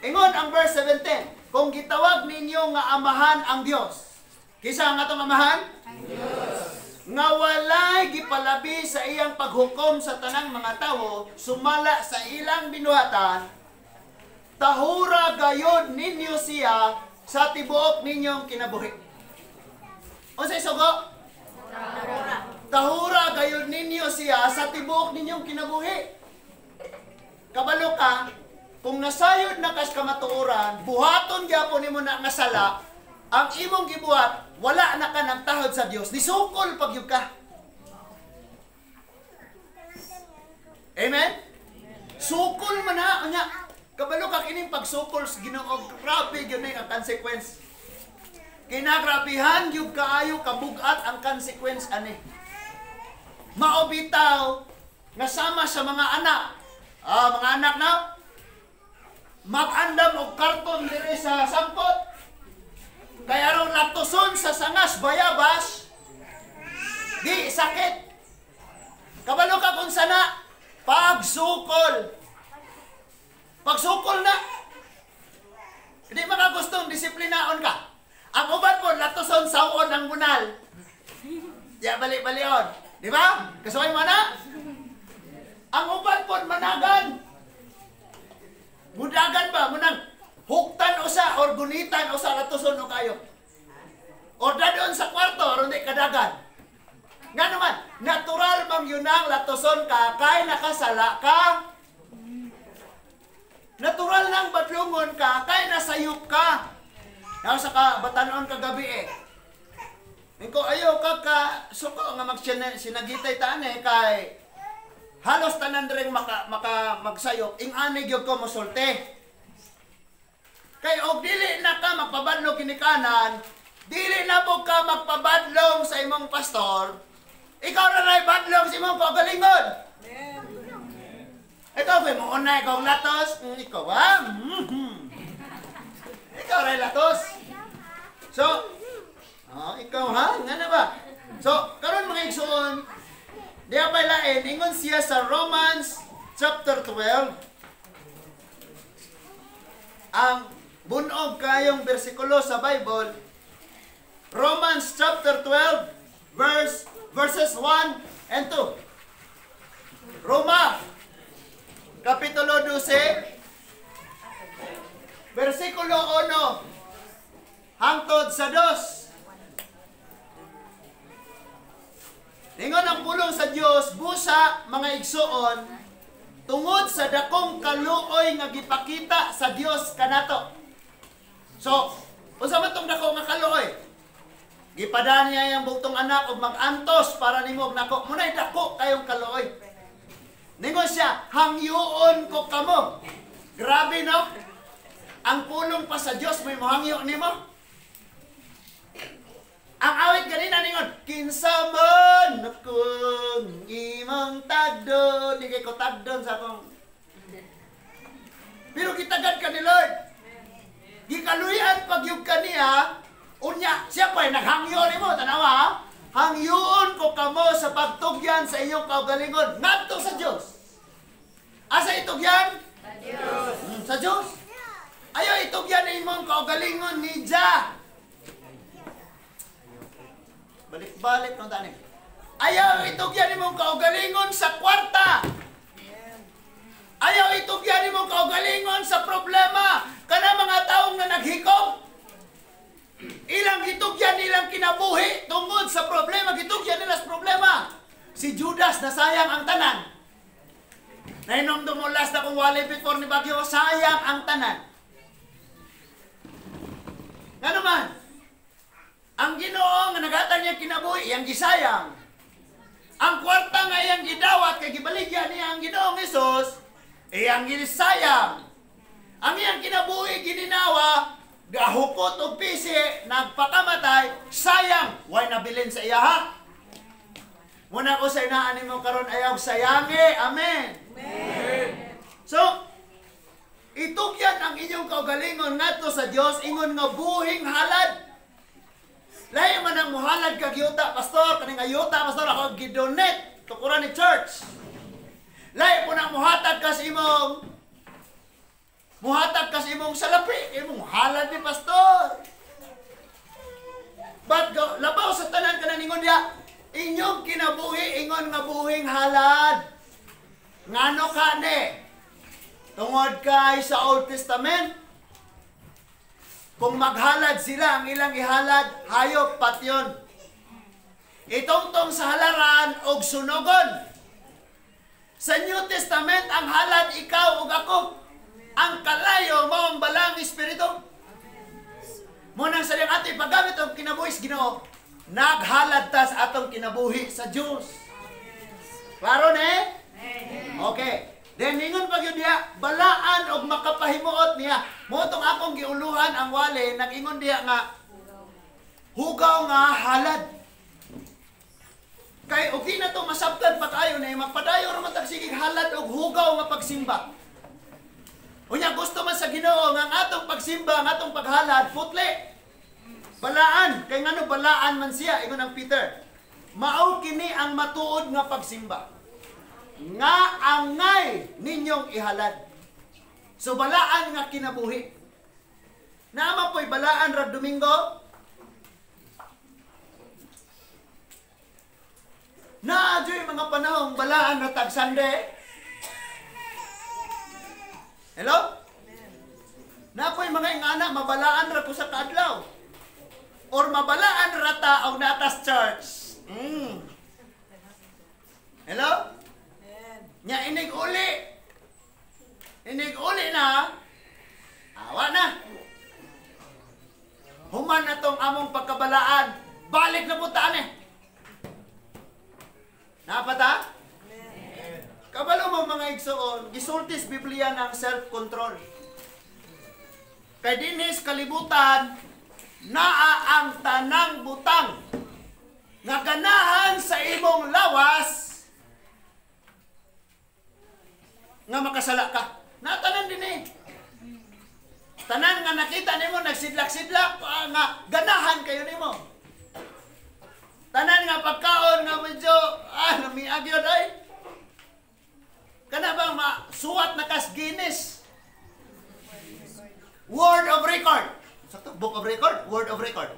Ingon ang verse 17, kung gitawag ninyo nga amahan ang Dios. Kinsa ang atong amahan? Ang Dios. Nga walay gipalabi sa iyang paghukom sa tanang mga tawo, sumala sa ilang binuhatan, tahura gayod ninyo siya sa tibuok ninyong kinabuhi. Unsay sugo? Tahura. Tahura gayod ninyo siya sa tibuok ninyong kinabuhi. Kabalo ka, kung nasayod na kas kamatuoran, buhaton gyapon nimo na nga sala, ang imong gibuhat, wala na ka nagtahod sa Dios, nisukol pag yun ka. Amen? Sukol man ha, unya. Kabalo ka kining pagsukol sa Ginoo, grabe gyud ang consequence. Kinagrabihan gyud kaayo kabugat ang consequence ani. Mao bitaw nga sama sa mga anak. Ah, mga anak na mag-andam og karton diri sa sampot. Kay aron latuson sa sangas bayabas, di sakit. Kabalo ka kung sana pagsukol. Pagsukol na. Hindi makagustong disiplinaon ka. Ang uban po, latuson sawon ang bunal. Di bali-balion. Di ba? Kasuway mo na? Ang uban po, managan. Mudagan ba? Munang huktan usa or gunitan usa latuson o kayo. Or dadon sa kwarto, aron di kadagan. Nga naman, natural mang yun ang latuson ka, kay nakasala ka. Natural nang badlungon ka, kay nasayop ka. Now sa ka, batanon kagabi eh. Ingko, ayaw ka ka, suko nga magsinagitay taan eh, kay halos tanan rin maka magsayop, ing-ani gyud ko mosulte. Kay og dili na ka magpabadlong kinikanan, dili na po ka magpabadlong sa imong pastor, ikaw na na'y badlong sa imong kaugalingon. Ikaw ba mo una ikaw latos? Ikaw ha? Ikaw rin latos. So, oh, ikaw ha? Nga na ba? So, karon mga igsoon, diya pa lain, ingon siya sa Romans chapter 12, ang bunog kayong bersikulo sa Bible, Romans chapter 12, verses 1 and 2. Roma, Kapitulo 12, versikulo 1, hangtod sa 2. Ingon ang pulong sa Dios, busa mga igsuon, tungod sa dakong kaluoy nga gipakita sa Dios kanato. So, unsa man tong dako nga kaluoy? Gipadaan niya yang bugtong anak og mag-antos para nimo og nako. Munay dako kayong kaluoy. Ningon siya, hangyoon ko kamo. Grabe, no? Ang pulong pa sa Dios may mohangyo nimo. Ang awit kanina ningon, kinsa man akong imong tagdon, di kay ko tagdon sa akong. Pero gitagad ka ni Lord. Gikaluyan pagyug ka niya, unya siya pa'y naghangyo nimo, tanawa. Hangyoon ko kamo sa pagtugyan sa inyong kaugalingon ngadto sa Dios. Asa itugyan? Sa Dios. Sa Dios. Ayaw itugyan imong kaugalingon ni Ja. Balik-balik no tani. Ayaw itugyan imong kaugalingon sa kwarta. Ayaw itugyan imong kaugalingon sa problema. Kana mga taong nga naghikog, ilang gitugyan nilang kinabuhi tungod sa problema, gitugyan nila sa problema. Si Judas nasayang ang tanan. Nainom mo last na kung wali before ni Bagyo, sayang ang tanan. Ngano man? Ang Ginoo nga naghatag niya kinabuhi, iyang gisayang. Ang kwarta nga iyang gidawat kay gibaligya niya ang Ginoong Hesus, iyang gisayang. Ang iyang kinabuhi gininawa, gahukot og pisi, nagpakamatay, sayang, way nabilin sa iya ha. Muna ko sa inaan nimo karon ayaw sayangi. Amen. Amen. So, itugyan ang inyong kaugalingon ngadto sa Dios ingon nga buhing halad. Lahi man ang muhalad kag yuta, pastor, kaning ayuta, pastor, ako gidonate tukuran ni church. Lahi po nang muhatag ka sa imong salapi, imong halad ni pastor. But go, labaw sa tanan kanan ingon diha, inyong kinabuhi ingon nga buhing halad. Ngano ka ni? Tungod kay sa Old Testament, kung maghalad sila, ang ilang ihalad, hayop patyon. Itungtong sa halaran og sunogon. Sa New Testament, ang halad ikaw ug ako. Ang kalayo mao ang balang espiritu. Munang sa diyang ato ipagamit ang kinabuhi sa Ginoo, naghalad ta sa atong kinabuhi sa Dios. Klaro ne? Okay. Then ningon pag yun diha, balaan og makapahimuot niya. Mo tong akong giuluhan ang wale, nag-ingon diha nga hugaw nga halad. Kay og di na to masabtan pa kaayo na magpadayon ra man tag sigig halad og hugaw nga pagsimba. Unya gusto man sa Ginoo nga ang atong pagsimba, ang atong paghalad putli. Balaan, kay ngano balaan man siya ingon ang Peter. Mao kini ang matuod nga pagsimba, nga angay ninyong ihalad. So balaan nga kinabuhi. Naama po'y balaan ra Domingo? Naa dyo'y mga panahong balaan ra tag Sunday. Hello? Naa po'y mga ingana mabalaan ra ko sa kaadlaw. Or mabalaan ra ta og natas church. Hello? Nya inig uli. Inig uli na. Awa na. Human na tong among pagkabalaan. Balik na po taan eh. Napata? Kabalo mo mga igsoon, gisultis Biblia ng self-control. Kay dinis kalibutan, naa ang tanang butang nga ganahan sa imong lawas nga makasala ka. Natanan din eh. Tanan nga nakita nimo nagsidlak-sidlak nga ganahan kayo nimo. Tanan nga pagkaon nga medyo namiag yun ay. Kana bang masuwat na kas Guinness? Word of record. Sakto, book of record, word of record.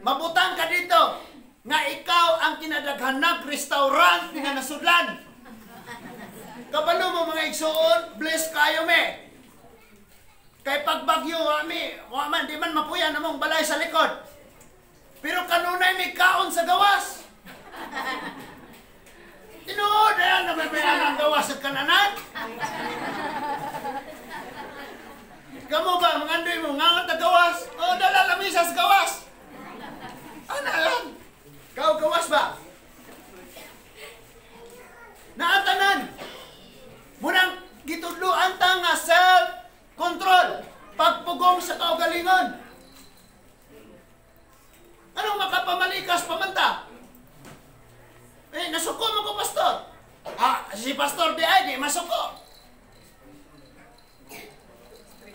Mabutang ka dito nga ikaw ang kinadaghanag restaurant nga nasudlan. Kabalo mo mga igsoon, bless kayo me. Kay pagbagyo ami, wa man di man mapuyan among balay sa likod. Pero kanunay may kaon sa gawas. Tinuod na may ang gawas sa kananan. Kamo ba mga andoy mo nga ta gawas? Oh, dala lamisa sa gawas. Ana lang. Kaw gawas ba? Maglikas pa man ta. Eh, nasuko mo ko, pastor. Ah, si pastor di ay, di masuko.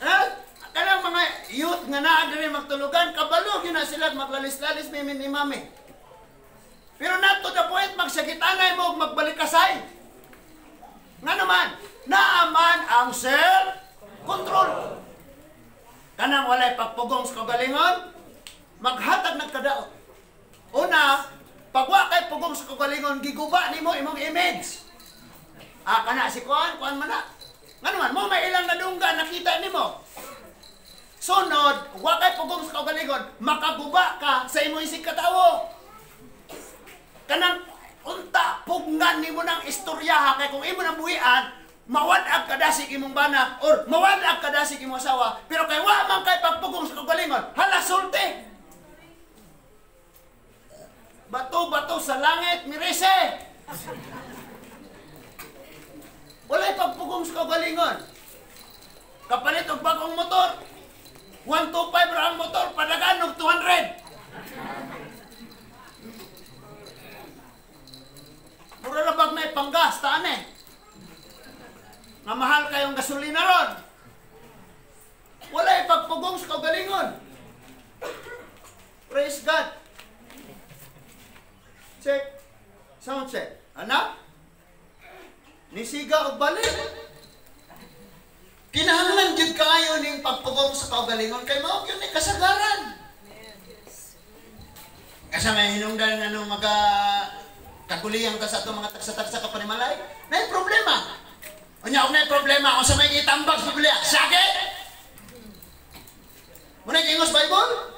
Eh, kanang mga youth nga naa diri magtulugan, kabalo gyud na sila maglalis-lalis mi ni mami. Pero not to the point magsagitanay mo ug magbalikasay. Nga naman, naaman ang self-control. Kanang walay pagpugong sa kagalingon, maghatag nagkadaot. Una, pag wa kay pugong sa kagalingon, giguba nimo imong image. Ah, kana si kuan, kuan man na. Nga naman, mo may ilang nadungga nakita nimo. Sunod, wa kay pugong sa kagalingon, makaguba ka sa imong isig katawo. Kanang unta pugnan nimo ng istorya kay kung imo nang buhian, mawad-ag kadasig imong bana or mawad-ag kadasig imong asawa, pero kay wa man kay pagpugong sa kagalingon, hala sulti. Bato-bato sa langit, mirese. Walay pagpugong sa kagalingon. Kapalit og bagong motor, 125 ra ang motor, padagan og 200. Mura ra bag may panggas, taan eh. Nga mahal kayong gasolina ron. Walay pagpugong sa kagalingon. Praise God. Check. Sound check. Ana? Nisiga og balik. Kinahanglan gyud kaayo ning pagpugong sa kaugalingon kay mao gyud ni kasagaran. Kasi may hinungdan nga nung maga kaguliyang ta sa atong mga tagsa-tagsa ka panimalay, naay problema. Unya og naay problema unsa may gitambag sa Biblia? Sakit. Muna ingos Bible?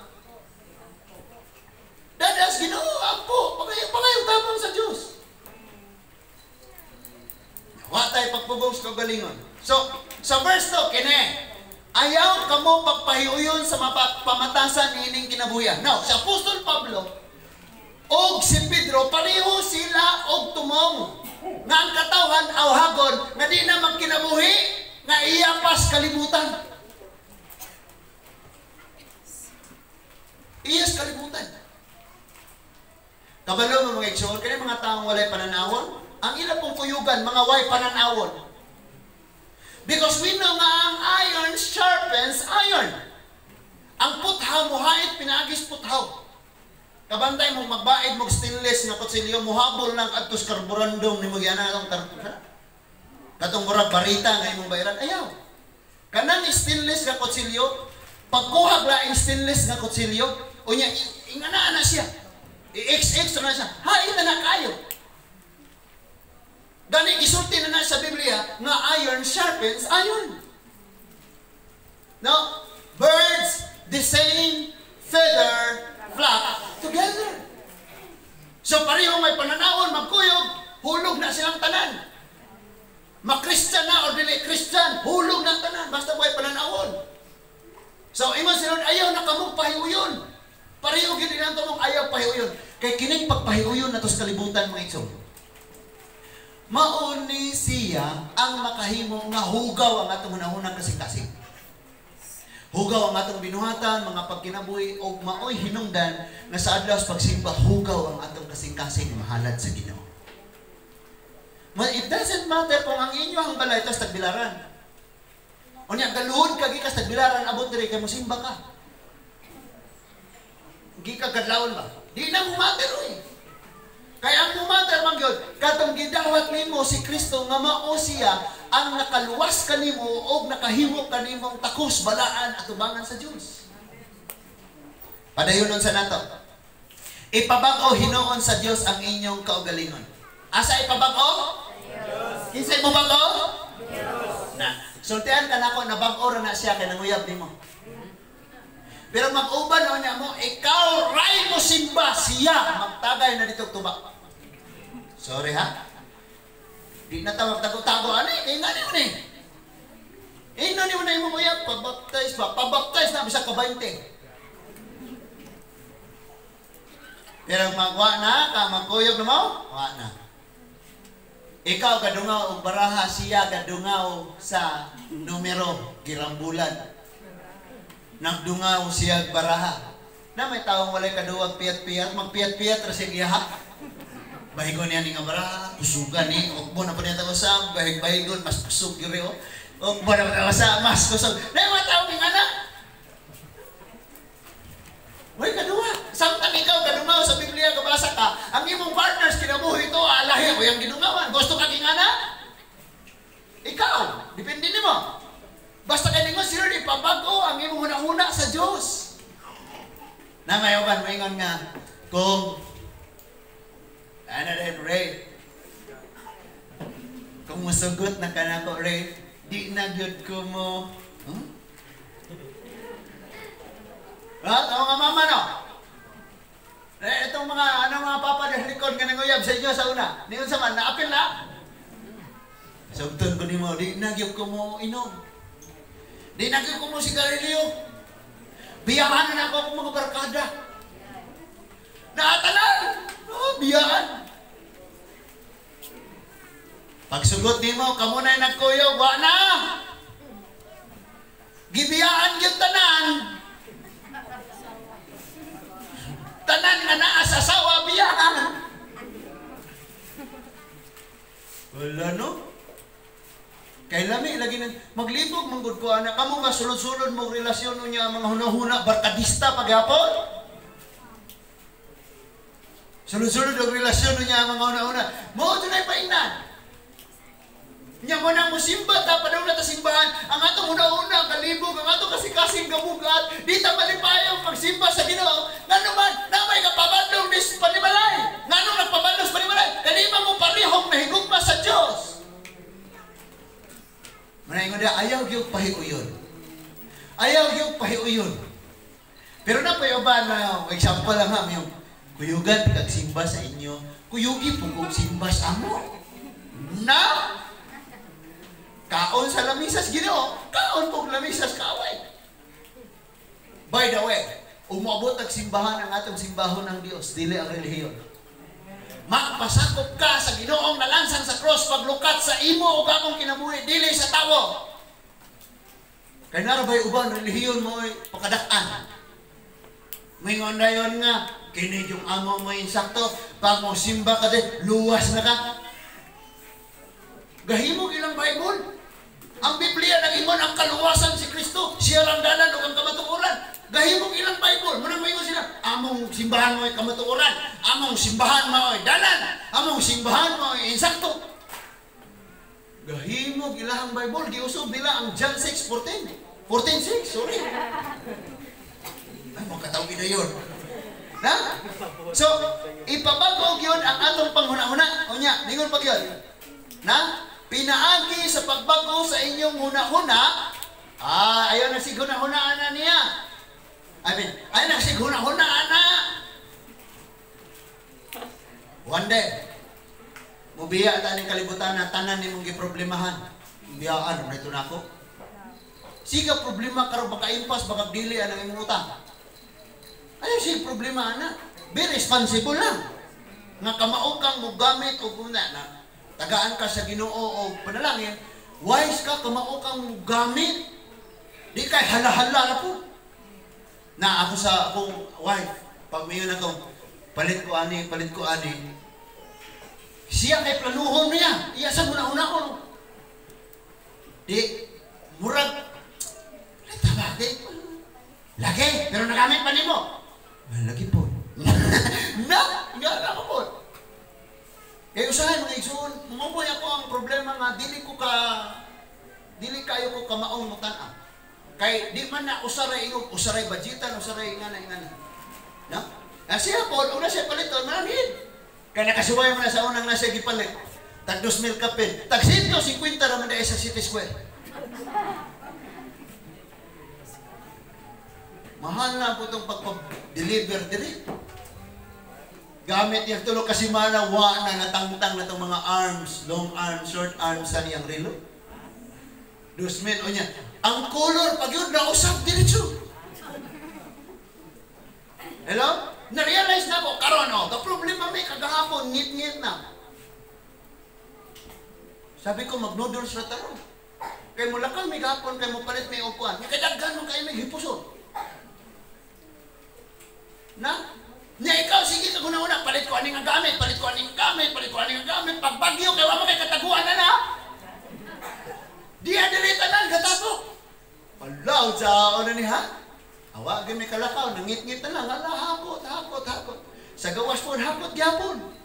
Dadas Ginoo ampo, pangayong tabang sa Dios. Wa tay pagpugong sa kaugalingon. So, sa verse 2 kini, ayaw kamo pagpahiuyon sa pamatasan niining kinabuhian. Now, si Apostol Pablo og si Pedro pareho sila og tumong nga ang katawhan awhagon nga di na magkinabuhi nga iya pas kalibutan. Iyas kalibutan. Kabalo mo mga igsoon, kani mga taong walay pananawon, ang ila pong kuyugan mga way pananawon. Because we know nga ang iron sharpens iron. Ang puthaw muhait pinaagis puthaw. Kabantay mo magbaid mo stainless nga kutsilyo muhabol nang adtos karburandong nimo giana atong katong murag barita nga imong bayaran ayaw. Kanang stainless nga kutsilyo, pagkuha laing stainless nga kutsilyo, unya ingana na siya. I-XX na siya. Hain na na kayo. Gani gisulti na na sa Biblia nga iron sharpens iron. No, birds the same feather flock together. So pareho may pananawon, magkuyog, hulog na silang tanan. Ma-Christian na or dili Christian, hulog na ang tanan basta may pananawon. So ingon si Lord, ayaw na kamong pahiuyon. Pareho gyud ilang tumong ayaw pahiuyon. Kay kining pagpahiuyon nato sa kalibutan mga igsoon. Mauni siya ang makahimo nga hugaw ang atong hunahunang kasing-kasing. Hugaw ang atong binuhatan, mga pagkinabuhi og maoy hinungdan nga sa adlaw sa pagsimba hugaw ang atong kasing-kasing mahalad sa Ginoo. It doesn't matter kung ang inyo ang balay tas tagbilaran. Unya galuhod ka gikas tagbilaran abot diri kay mosimba ka. Gi ka gadlawon ba? Di na mo matter oy. Kaya ang mumatter man gyud katong gidawat nimo si Kristo nga mao siya ang nakaluwas kanimo og nakahimo kanimong takos balaan atubangan sa Dios. Padayon sa nato. Ipabag-o hinuon sa Dios ang inyong kaugalingon. Asa ipabag-o? Dios. Kinsay mo bag-o? Dios. Na, sultian ka nako na bag-o ra na siya kay nanguyab nimo. Pero mag-uban o niya mo, ikaw ray mo simba siya magtagay na dito tubak. Sorry ha? Di na tawag tago-tago ani, kay ngani mo ni. Ino ni mo na imong uyab, pabaptize ba? Pabaptize na bisag ka 20. Pero magwa na ka magkuyog na mo, wa na. Ikaw gadungaw og baraha, siya gadungaw sa numero girambulan. Nagdungaw siya baraha. Na may taong walay kaduwag piyat-piyat, magpiyat-piyat ra siya giha. Bahigon niya ni nga bara, kusugan ni, ukbo na po niya usab, bahig-bahigon, mas kusog yun oh. Ukbo na po niya usab, mas kusog. Na may taong nga na. Way kaduwa. Samtang ikaw kadungaw sa Biblia, kabasa ka, ang imong partners kinabuhi ito, alahi o yung gidungawan. Gusto ka kingana? Ikaw, depende nimo. Basta kay ningon si Lord, ipabago ang imong hunahuna sa Dios. Na may uban moingon nga kung ano din Ray, kung musugot na ka nako Ray, di na gyud ko mo. Huh? Ha? Ang mga mama no? Eh, itong mga ano mga papa dahil likod nga nanguyab sa inyo sa una. Niyon sa man, naapil na. Sugton ko nimo, di na gyud ko mo inom. Di na gyud ko mo sigarilyo. Biyaan na ako akong mga barkada. Naatanan! Oh, biyaan. Pagsugot nimo, kamo na'y nagkuyog, wa na! Gibiyaan gyud tanan. Tanan nga naa sa asawa, biyaan. Wala no? Kay lami lagi nang maglibog manggod ko ana kamo nga sulod-sulod mo relasyon niya ang mga hunahuna barkadista paghapon. Sulod-sulod og relasyon niya ang mga hunahuna. Mao dunay paingnan. Nya mo nang musimba ta padung na ta simbahan ang atong hunahuna kalibog ang atong kasikasing gabugat di ta malipayong pagsimba sa Ginoo. Ngano man na may kapabadlong ni panimalay. Nganong nagpabadlong sa panimalay? Kanima mo parehong nahigugma sa Dios. Manaingon na, ayaw gyud pahiuyon. Ayaw gyud pahiuyon. Pero na pa na example lang ha, yung kuyugan kag simba sa inyo, kuyugi po kog simba sa amo. Na kaon sa lamisas Ginoo, kaon pog lamisas kaaway. By the way, umabot ang simbahan ang atong simbahon ng Dios, dili ang relihiyon. Mapasakop ka sa Ginoong nalansang sa cross paglukat sa imo ug akong kinabuhi dili sa tawo. Kay narabay uban relihiyon mo ay pakadak-an. Moingon dayon nga kini yung amo mo insakto, pag mo simba ka din, luwas na ka. Gahimog ilang Bible. Ang Biblia nag-ingon ang kaluwasan si Kristo, siya ang dalan ug ang kamatuoran. Gahimog ilang Bible, munang moingon sila, among simbahan mo ay kamatuoran, among simbahan mo ay dalan, among simbahan mo ay insakto. Gahimog ilahang Bible, giusob nila ang John 6:14. 14:6, sorry. Ay, makatawid na yun. Na? So, ipabago yun ang atong panghuna-huna. Unya, ningon pag yun. Na? Pinaagi sa pagbago sa inyong huna-huna, ayaw na sig huna-hunaan na niya. I mean, ayaw na sig huna-hunaan na. One day, mubiya ta ning kalibutan na tanan nimong giproblemahan. Biyaan, ano ito na ako? Siga problema karon baka impas, baka dili ang imong utang. Ayaw siya problema ana. Be responsible lang. Nga kamao kang mogamit og una na tagaan ka sa Ginoo o panalangin, wise ka kamao kang mogamit. Di kay hala-hala na po. Na ako sa akong wife, pag mayon ako, palit ko ani, palit ko ani. Siya kay planuhon niya. Iya sa muna-una ko. Di murag tama, di lagi, pero nagamit pa nimo. Lagi po. Na, nga na ako po. Kaya usahay mga igsoon, mumoy ako ang problema nga dili ko ka dili kayo ko kamaong mutan-aw. Kay di man na usaray ingog, usaray budgetan, usaray ingana ingana. No? Na siya po, una siya paliton, mananhin. Kaya nakasuway mo na sa unang nasa gipalit. Tag 2,000 kapin. Tag 150 raman dahil sa City Square. Mahal na po itong pagpa-deliver diri. Gamit niya tulo kasi mana wa na natangtang na itong mga arms, long arms, short arms sa niyang relo. 2,000 o niya. Ang color pag yun nausap diretso. Hello? Na-realize na ako, karon o, the problema may kagahapon, ngit-ngit na. Sabi ko, mag-noodles na tarong. Kay mo lakang may gahapon, kay mo palit may upuan. Nga kadaghan mo kayo may hipuso. Na? Nya ikaw, sige ka una, palit ko aning nga gamit, palit ko aning gamit, palit ko aning nga gamit, pagbagyo, kay wa mo kay kataguan na na. Diya dili tanan, gatapok. Alaw, sao na ni ha? Awa, gyud may kalakaw, nangit-ngit na lang, ala, hakot, hakot, hakot. Sa gawas po, hakot gyapon.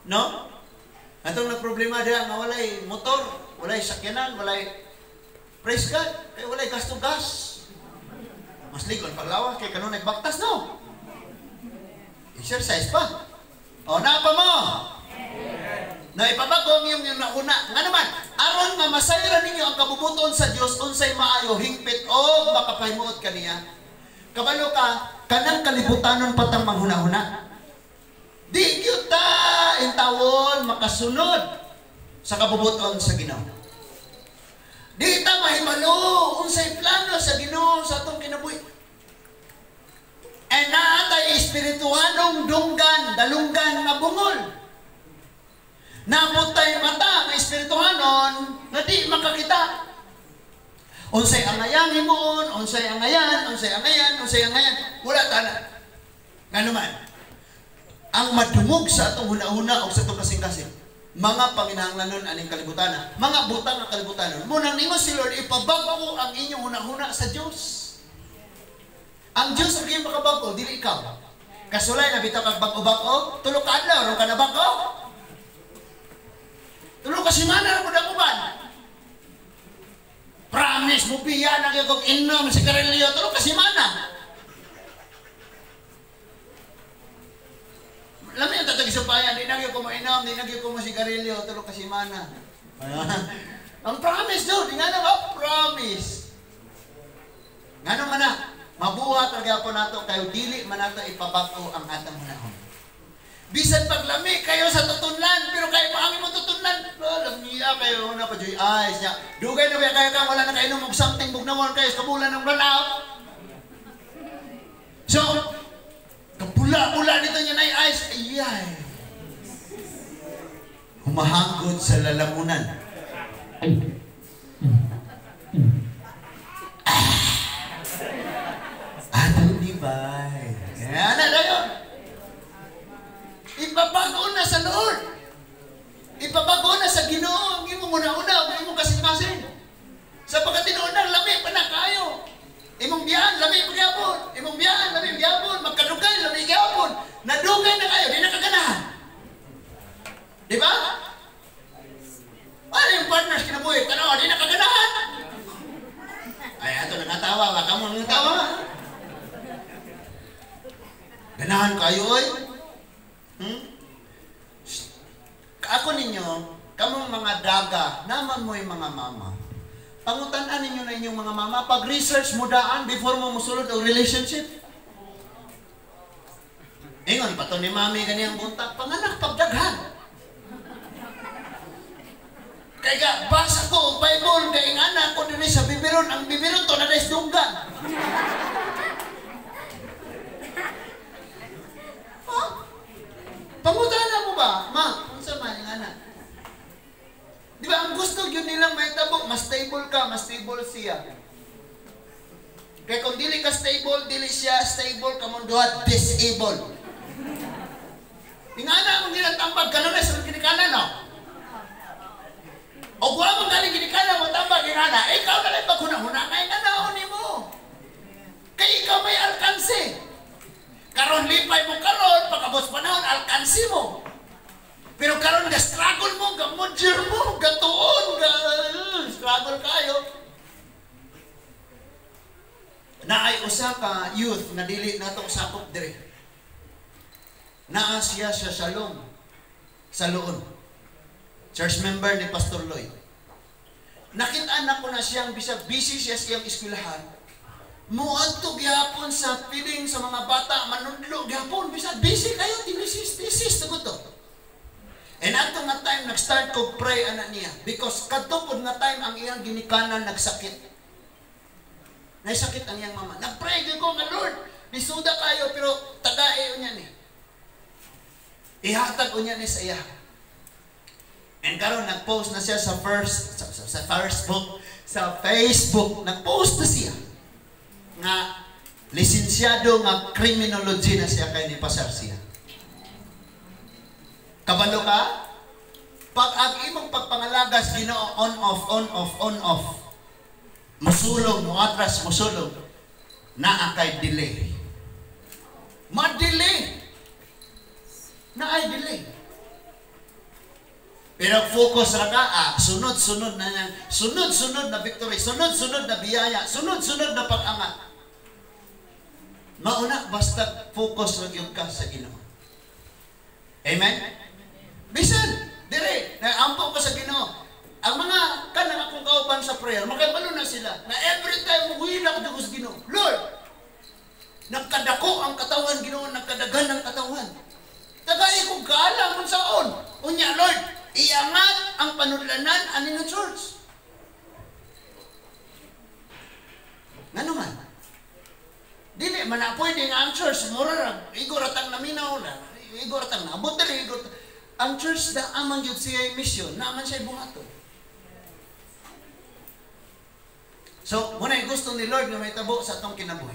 No? Atong na problema diha nga walay motor, walay sakyanan, walay, praise God, kay walay gasto gas. Mas ligon paglawas kay kanunay baktas, no? Exercise pa. O, napa mo? Na ipabago ang iyong nauna. Nga naman, aron nga masayran ninyo ang kabubuton sa Dios unsay maayo, hingpit o makapahimuot kaniya. Kabalo ka, kanang kalibutanon patang manghuna-huna. Di gyud ta intawon makasunod sa kabubuton sa Ginoo. Di ta mahibalo unsay plano sa Ginoo sa atong kinabuhi. And naa tay espirituhanong dunggan, dalunggan nga bungol. Naabot tay mata nga espirituhanon nga di makakita. Unsay angayan himuon, unsay angayan, unsay angayan, unsay angayan, wala ta na. Ngano man, ang madungog sa atong huna-huna o sa atong kasing-kasing, mga panginahanglanon aning kalibutana, mga butang ang kalibutanon. Munang ningon si Lord, ipabago ang inyong huna-huna sa Dios. Ang Dios ang iyong makabago, dili ikaw. Kasulay na bitaw kag bag-o-bag-o, tulo ka adlaw ron ka na bag-o. Tulo ka semana ra pud ang uban. Promise mo biya na gyud kog inom si sigarilyo, tulo ka semana. Lami ang tatagisumpayan, di na gyud ko mo inom, di na gyud ko mo sigarilyo, tulo ka semana. Ang promise do, di nga na ba? Promise. Ngano man na, mabuhat ra gyapon nato kayo dili man nato ipabago ang atong hunahon. Bisan paglami kayo sa tutunlan, pero kayo pa ang imong tutunlan. Oh, lamiya kayo na pa joy eyes niya. Dugay na ba kayo kang wala na kainom og something bugnawon kayo sa kabulan ng run out. So, kapula-pula nito niya na eyes. Ayay. Humahagod sa lalamunan. Atong dibay. Yan na dayon. Ipabago na sa Lord. Ipabago na sa Ginoo ang imong una-una, ang imong kasing-kasing. Sa pagkatinuon lami pa na kayo. Imong biyaan, lami pa gyapon. Imong biyaan, lami gyapon. Magkadugay, lami gyapon. Nadugay na kayo, di na kaganahan. Di ba? Ano yung partners kinabuhi? Tanawa, di na kaganahan. Ay, ato nangatawa. Baka mo nangatawa. Ganahan kayo, oy. Ako ninyo, kamong mga daga, naman mo'y mga mama. Pangutan-an ninyo na inyong mga mama, pag-research mo daan before mo musulod og relationship. Ingon pa to ni mami ganiyang buntag, panganak pagdaghan. Kaya ga, basa ko og Bible, kay ang anak ko dinhi sa bibiron, ang bibiron to na dunggan. Huh? Pangutana mo ba? Ma, unsa man ang anak? Di ba ang gusto gyud nilang mahitabo, mas stable ka, mas stable siya. Kaya kung dili ka stable, dili siya stable, kamong duha disable. Ingana mong ginatambag, kanunay sa ginikanan, no? O kuha mong galing ginikanan mo, tambag, ingana, ikaw na lang paghuna-huna, nga inganaon nimo. Kaya ikaw may alkanse. Karon lipay mo karon, pagkabos panahon, alkanse mo. Pero karon ga struggle mo, ga mudyer mo, ga tuon, ga struggle kayo. Naay usa ka youth nga dili nato sakop diri. Naa siya sa Shalom sa Loon. Church member ni Pastor Lloyd. Nakita na ko na siyang bisag busy siya sa iyang eskwelahan. Muadto gyapon sa feeling sa mga bata, manudlo gyapon bisag busy kayo, thesis tugod to. And ato nga time nag-start ko pray ana niya because kadto pud nga time ang iyang ginikanan nagsakit. Naisakit ang iyang mama. Nagpray gyud ko nga Lord, lisuda kayo pero tagae unya ni. Ihatag unya ni sa iya. And karon nag-post na siya sa first sa Facebook, sa Facebook nag-post na siya nga Lisensyado nga criminology na siya kay ni pasar siya. Kabalo ka? Pag ang imong pagpangalagas Ginoo on off, on off, on off. Musulong, muatras, musulong. Naa kay delay. Ma-delay. Naay delay. Pero focus ra ka, sunod-sunod na yan. Sunod-sunod na victory, sunod-sunod na biyaya, sunod-sunod na pag-angat. Mauna, basta focus ra gyud ka sa Ginoo. Amen? Bisan, dire, naampo ko sa Ginoo. Ang mga kanang akong kauban sa prayer, makabalo na sila na every time muhilak ko sa Ginoo. Lord, nagkadako ang katawan Ginoo, nagkadagan ang katawan. Tagay ko gala man saon. Unya Lord, iangat ang panudlanan ani nga church. Ngano man? Dili man na pwede nga ang church mura ra igor atang naminaw na, igor atang naabot diri igor. Ang church na amang gyud siya mission, na man siya buhaton. So, muna yung gusto ni Lord nga may tabo sa atong kinabuhi.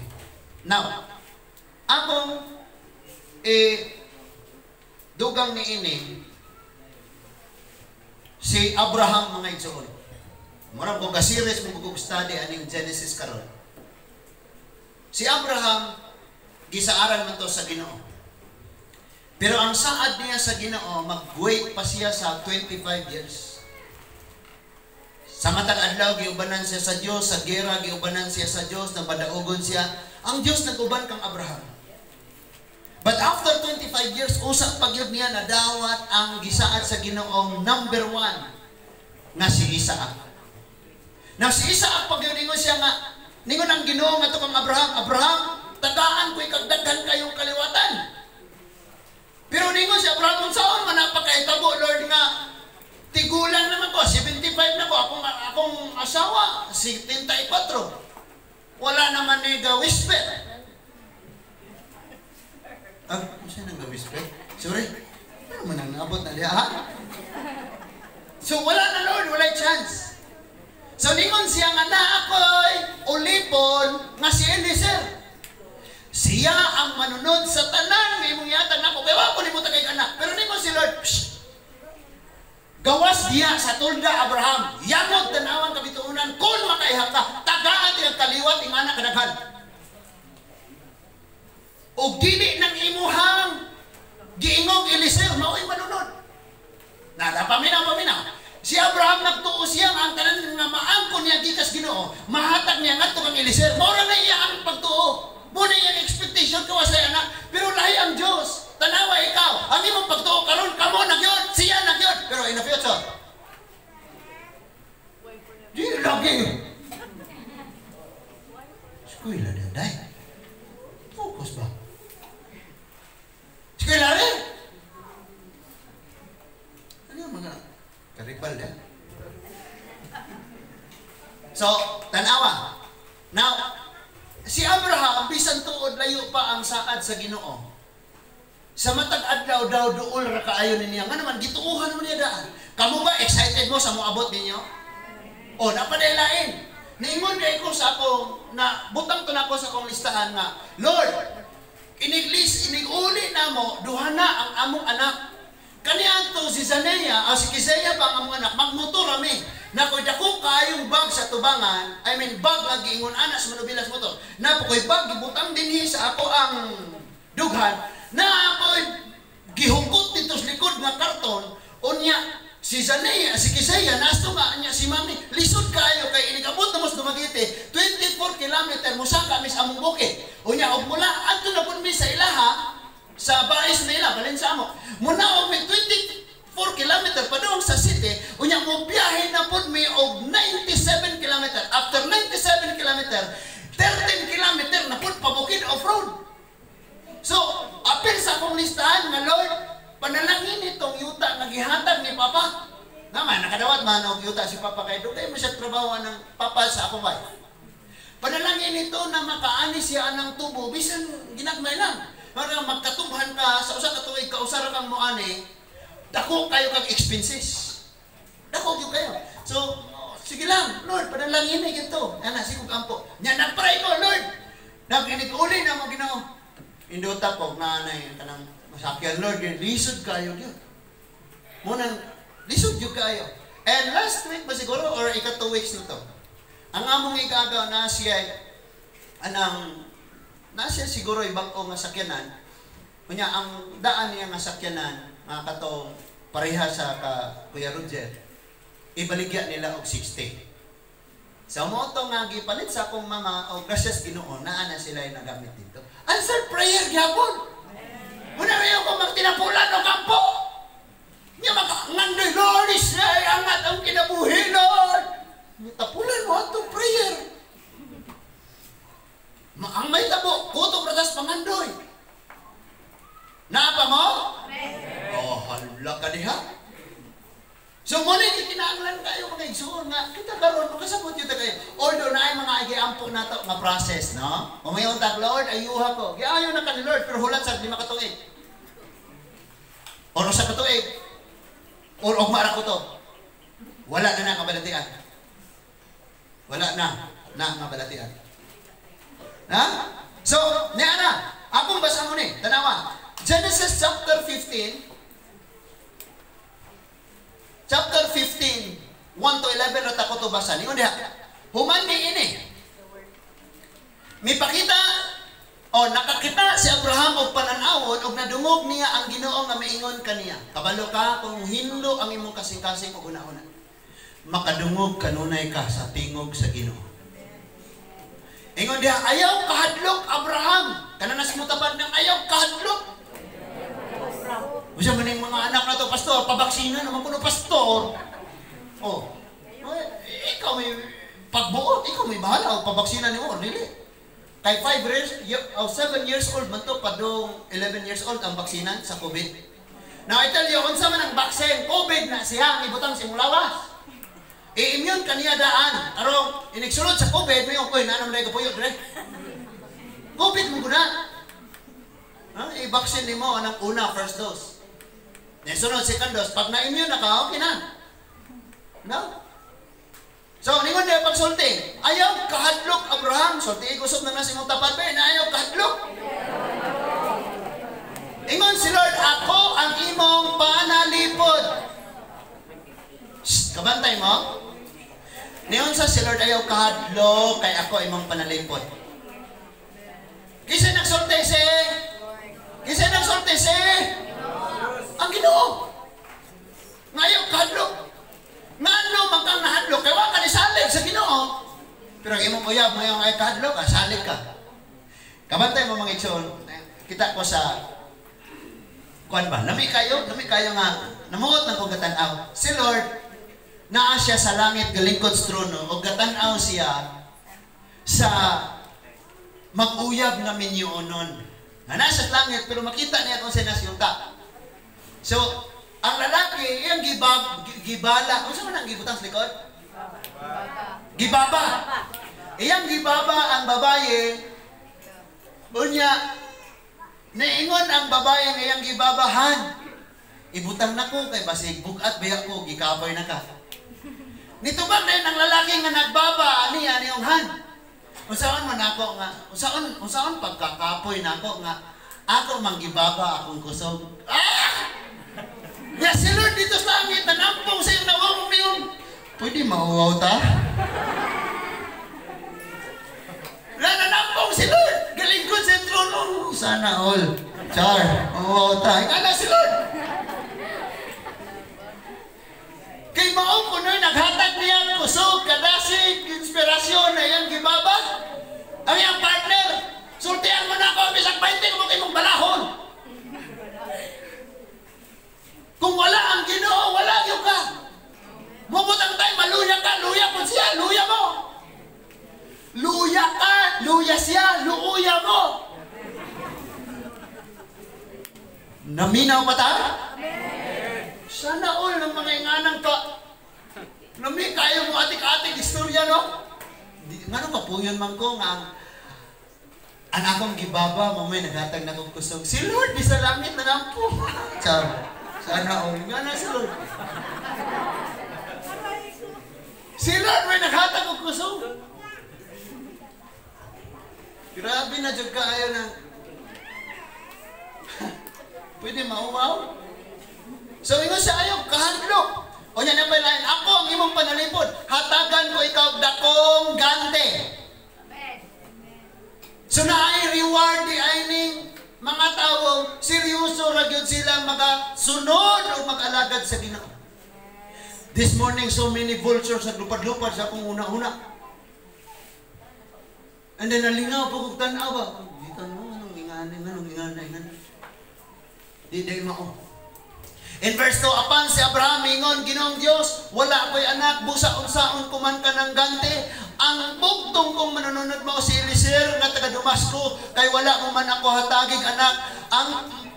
Now, akong dugang ni ini si Abraham mga igsoon. Murag ko ga-series mo kog study aning Genesis karon. Si Abraham gisaaran man to sa Ginoo. Pero ang saad niya sa Ginoo, mag-wait pa siya sa 25 years. Sa matag adlaw giubanan siya sa Dios, sa gera giubanan siya sa Dios, nabadaogon siya. Ang Dios nag-uban kang Abraham. But after 25 years, usa pa gyud niya nadawat ang gisaad sa Ginoong number 1 nga si Isaac. Now si Isaac pag yun ningon siya nga, ningon ang Ginoo nga to kang Abraham, Abraham, tagaan ko'y kagdaghan kayong kaliwatan. Pero ningon si Abraham, kung saan man napakaitabo, Lord, nga tigulang naman ko, 75 na ko, akong asawa, 74. Wala naman ni ga-whisper. Ah, saan ang ga-whisper? Sorry, ano man ang naabot na diha, ha? So wala na, Lord, wala chance. So ningon siya nga na ako'y ulipon nga si Eliezer. Siya ang manunod sa tanan nga imong yatag nako. Kaya wa ko nimo tagay anak. Pero ningon si Lord, psh, gawas diya sa tulda Abraham, yamot tanawan kabituunan, kung makaihap ka, tagaan tinag kaliwat ingana kadaghan. O dili ng imuhang giingong Eliezer, mao'y manunod. Nada, paminaw, paminaw. Si Abraham nagtuo siya ang tanan nga maangkon niya gikas Ginoo, mahatag niya ngadto kang Eliezer. Mao ra na iya ang pagtuo. Mao na iyang expectation kawa sa anak, pero lahi ang Dios. Tanawa ikaw, ang imong pagtuo karon kamo na gyud, siya na gyud, pero in the future. Di lagi. Eskwela na dai. Focus ba? Eskwela rin. Ano yung mga karibal na? So, tanawa. Now, si Abraham, bisan tuod layo pa ang saad sa Ginoo. Sa matag adlaw daw duol ra kaayo niya. Nga naman gituohan mo niya daan. Kamo ba excited mo sa moabot ninyo? O napadaylain. Niingon kay ko sa akong na butang to nako sa akong listahan nga, Lord, iniglis iniguli namo duha na ang among anak. Kaniadto si Zanea, o si Kisaya pa ang among anak, magmotor ami. Nakoy dako kaayong bag sa tubangan, I mean bag nga giingon ana sa manubilas motor. Napokoy bag gibutang dinhi sa ako ang dughan. Na ako'y gihungkot dito sa likod nga karton, unya si Zanea, si Kisaya, nasto nga niya si Mami, lisod kayo kay inikabot na mo sa Dumaguete, 24 kilometer mosaka mi sa among bukid. Unya og mula adto na pud mi sa ilaha, sa Baes nila, balin sa amo. Muna og mi 24 kilometer padung sa city, unya mo biyahe na pud mi og 97 kilometer. After 97 kilometer, 13 kilometer na pud pabukid off-road. So, apil sa akong listahan nga Lord, panalangin itong yuta nga gihatag ni Papa. Naman, nakadawat man og yuta si Papa kay dugay man siya trabaho ng Papa sa akong wife. Panalangin ito na makaani siya anang tubo, bisan ginagmay lang. Para magkatubhan ka sa usa ka tuig, kausara kang moani, dako kayo kag expenses. Dako gyud kayo. So, sige lang, Lord, panalangin ni gito. Ana, sige kog ampo. Nya nagpray ko, Lord. Nag-inig-uli na mo Ginoo. Indota ko na anay kanang masakyan Lord, lisod kayo gyud. Munang lisod gyud kayo. And last week ba siguro or ika 2 weeks na to. Ang among igagaw na siya anang na siya siguro ibang-o nga sakyanan. Unya ang daan niya nga sakyanan nga katong pareha sa ka Kuya Roger, ibaligya nila og 60. Sa mo to nga gipalit sa akong mama o gracias Ginoo naa na sila yung nagamit dito. Answer prayer gyapon. Una rayo ko magtinapulan og kampo. Nya maka ngandoy Lord is angat ang kinabuhi Lord. Tapulan mo atong prayer. Ang may tabo, kutob ratas pangandoy. Naa pa mo? Oh, hala ka diha. So muna kinahanglan kayo mga igsuon nga kita karon makasabot gyud kayo. Although naay mga giampo nato nga process, no? Umayon tag Lord, ayuha ko. Giayo na ka ni Lord pero hulat sa 5 ka tuig. Or usa ka tuig. Or ugma ra ko to. Wala na na nga balatian. Wala na na nga balatian. Ha? So, niya na. Akong basa mo ni, tanawa. Genesis chapter 15. Chapter 15, 1 to 11 ra ta ko to basa. Ningon diha. Human ni ini. Mipakita o nakakita si Abraham og panan-awon og nadungog niya ang Ginoo nga miingon kaniya. Kabalo ka kung hinlo ang imong kasing-kasing og una-una. Makadungog kanunay ka sa tingog sa Ginoo. Ingon diha, ayaw kahadlok Abraham. Kana na simutapad ng ayaw kahadlok. Usa man ning mga anak na to, pastor, pabaksina naman kuno pastor. Oh. Ikaw may pagbuot, ikaw may bahala og pabaksina nimo or dili. Kay 5 years o 7 years old man to padung 11 years old ang baksinan sa COVID. Now I tell you, unsa man ang vaccine, COVID na siya ang ibutang sa imong lawas. I-immune kaniya daan. Karong inigsulod sa COVID, may oy na naman kapuyo dire. COVID mo guna. Ha? I-vaccine nimo anang una first dose. Then sunod second dose, pag na-immune na ka, okay na. No? So, ningon niya pagsulti, ayaw kahadlok Abraham. Sulti igusok na na si mong tapad ba, na ayaw kahadlok. Ingon si Lord, ako ang imong panalipod. Shh, kabantay mo? Niyon sa si Lord, ayaw kahadlok, kay ako imong panalipod. Kinsa nagsulti si? Kinsa nagsulti si? Ang Ginoo. Ngayon kahadlok. Ngano man kang nahadlok kay wa ka nisalig sa Ginoo. Pero ang imong uyab mayo ay kahadlok, ah, salig ka. Kabantay mo mga igsoon, kita ko sa kuan ba? Lami kayo nga namuot ng kong gatan-aw. Si Lord naa siya sa langit galingkod sa trono og gatan-aw siya sa mag-uyab nga minyonon. Nga nasa langit pero makita niya kung sinasyunta. So, ang lalaki, iyang gibala. Unsa man ang gibutang sa likod? Gibaba. Iyang gibaba ang babaye. Unya, niingon ang babaye nga iyang gibabahan. Ibutang nako kay basig bugat baya ko gikapoy na ka. Nitubag din ang lalaki nga nagbaba niya niyong han. Unsaon man ako nga, unsaon pagkakapoy nako nga ako manggibaba akong kusog. Ah! Ya si Lord dito sa langit, nanampong sa iyong nawang niyong. Pwede mauwaw ta? Nanampong si Lord! Galingkod sa trono. Sana all. Char, mauwaw ta. Ika na si Lord! Kay mao ko no'y naghatag niya kusog, kadasig, inspirasyon na iyang gibaba. Ang iyang partner, sultian mo na ako, bisag 20 kung imong balahon. Kung wala ang Ginoo, wala gyud ka. Mubutang tayo, maluya ka, luya po siya, luya mo. Luya ka, luya siya, luuya mo. Naminaw pa ta? Sana all ng mga inganang ka. Nami, kayo mo atik-atik istorya, no? Ngano kapuyon man ko nga ang akong gibaba, mamay naghatag na kong kusog. Si Lord, di sa langit na nampo. Char. Sana all. Nga na si Lord. Si Lord may naghatag og kusog. Grabe na jud kaayo na. Pwede mauwaw? So ingon siya, ayaw kahadlok. O nya na lain, ako ang imong panalipod. Hatagan ko ikaw dakong gante. So naay reward di ay ning mga tawo seryoso ra gyud sila magasunod o mag-alagad sa Ginoo. This morning, so many vultures naglupad-lupad sa akong una-una. And then nalingaw po kog tan-aw ba. Dito no, anong ingani, anong ingani, ingani. Di di mao. In verse 2, apan si Abraham ingon, "Ginoong Dios, wala ko'y anak, busa unsaon ko man ka ng gante? Ang bugtong kong manunod mao si Eliezer nga taga Damasco, kay wala mo man ako hatagig anak. Ang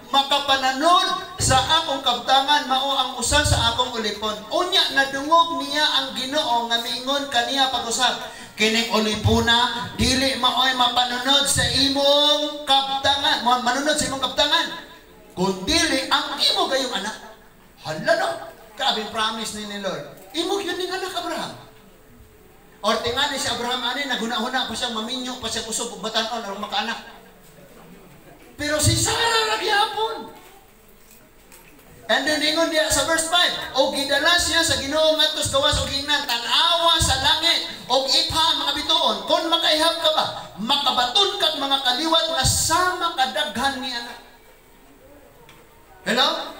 makapananod sa akong kabtangan mao ang usa sa akong ulipon." Unya nadungog niya ang Ginoo nga miingon kaniya pag-usab, "Kining ulipuna dili maoy mapanunod sa imong kabtangan, manunod sa imong kabtangan, kundili ang imo gayong anak." Hala no, grabe promise ni Lord. Imo yun ning anak, Abraham. Or tingali si Abraham ani naghuna-huna pa siyang maminyo pa siya kusog og batan-on aron makaanak. Pero si Sarah ra gyapon. And then ingon diya sa verse 5, "Og gidala siya sa Ginoo ngadto sa gawas og giingnan, 'Tan-awa sa langit og ipha ang mga bituon kon makaihap ka ba. Makabaton kag mga kaliwat nga sama kadaghan ni anak." Hello?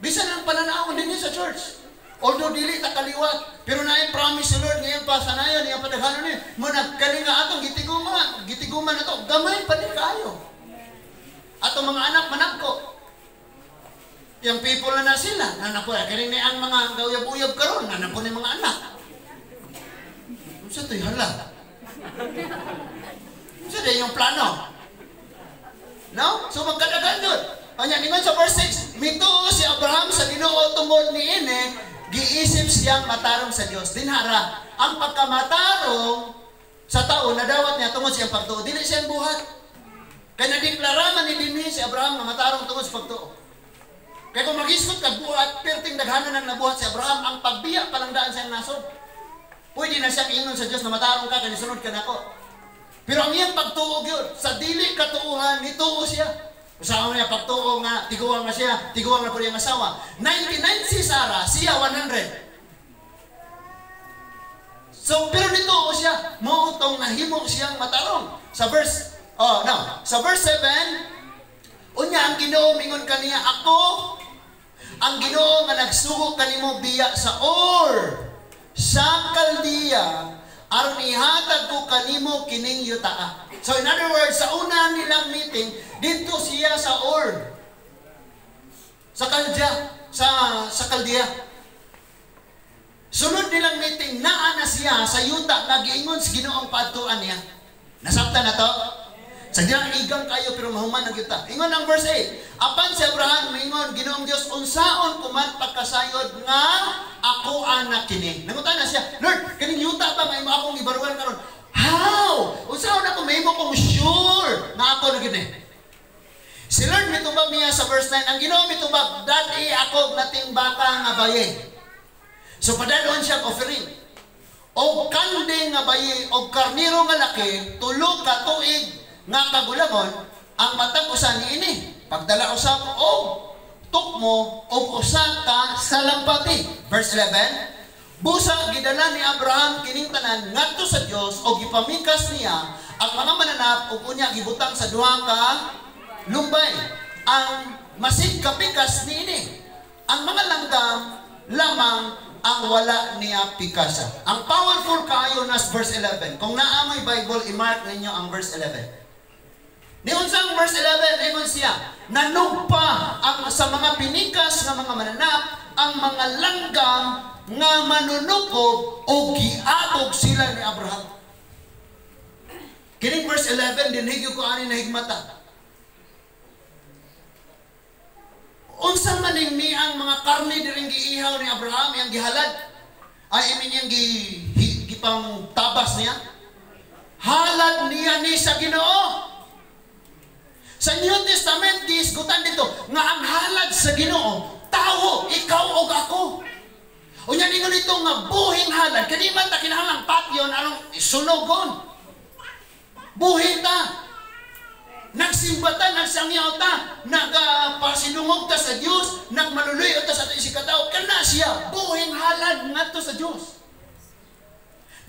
Bisan ang pananawon din sa church. Although dili ta kaliwat, pero naay promise si Lord ngayon pa sa nayon, iyang padaghanon ni. Mo nagkalinga atong gitiguma, gitiguma na to, gamay pa ni kaayo. Atong mga anak managko. Yung people na na sila, nanapo, kani ni ang mga gauyab-uyab karon, nanapo ni mga anak. Unsa to'y hala? Unsa day yung plano? No? So magkadagan yun. Anya, ningon sa verse 6, mituo si Abraham sa Ginoo, tungod niini giisip siyang matarong sa Dios. Dinhara, ang pagkamatarong sa tao nadawat niya tungod sa iyang pagtuo, dili siyang buhat. Kay nadeklara man ni dinhi si Abraham nga matarong tungod sa pagtuo. Kay kung magisgot kag buhat, perting daghanan ang nabuhat si Abraham, ang pagbiya pa lang daan siyang nasod. Pwede na siyang ingon sa Dios na matarong ka, kay nisunod ka nako. Pero ang iyang pagtuo gyud, sa dili katuohan, nituo siya. Usaha niya pagtuo nga, tiguang nga siya, tiguang na po iyang asawa. 99 si Sarah, siya 100. So, pero nituo siya, mao tong nahimo siyang matarong. Sa verse, oh no, sa verse 7, "Unya ang Ginoo mingon kaniya, 'Ako ang Ginoo nga nagsugo kanimo biya sa Ur sa Caldea aron ihatag ko kanimo kining yutaa.'" So in other words, sa una nilang meeting, dito siya sa Ur. Sa Caldea, sa Caldea. Sunod nilang meeting, naa na siya sa yuta nga giingon sa Ginoong paadtuan niya. Nasabtan na to? Sa diyang igang kayo pero mahuman ang yuta. Ingon ang verse 8, apan si Abraham mingon, "Ginoong Dios, unsaon ko man pagkasayod nga ako anak kini?" Nangutana siya, "Lord, kaning yuta ba nga imo akong ibaruan karon? How? Unsaon ako mahimo kong sure nga ako na gini?" Si Lord mitubag niya sa verse 9, ang Ginoo mitubag, "Dad-i ako nating baka nga baye." So padadon siya offering. "Og kanding nga baye og karniro nga laki, 3 ka tuig nga kagulangon ang matag usa niini. Pagdala usab og tukmo og usa ka salampati." Verse 11, busa gidala ni Abraham kining tanan ngadto sa Dios og gipamikas niya ang mga mananap ug unya gibutang sa duha ka lumbay ang masig kapikas niini. Ang mga langgam lamang ang wala niya pikasa. Ang powerful kaayo nas verse 11. Kung naa may Bible, i-mark ninyo ang verse 11. Niun sa ang verse 11, ingon siya, nanugpa ang sa mga pinikas nga mga mananap ang mga langgam nga manunukob o giabog sila ni Abraham. Kining verse 11, dinhigyo ko ani nahigmata. Unsa man ning ang mga karne diring giihaw ni Abraham, iyang gihalad? Ay, imin iyang gipang tabas niya? Halad niya ni sa Ginoo. Sa New Testament, giisgutan dito nga ang halad sa Ginoo, tawo, ikaw og ako. Unya ningon dito nga buhing halad, kani man ta kinahanglang patyon aron sunogon. Buhi ta. Nagsimba ta, nagsangyaw ta, nagapasidungog ta sa Dios, nagmaluloy ta sa atong isigkatawo, kana siya buhing halad ngadto sa Dios.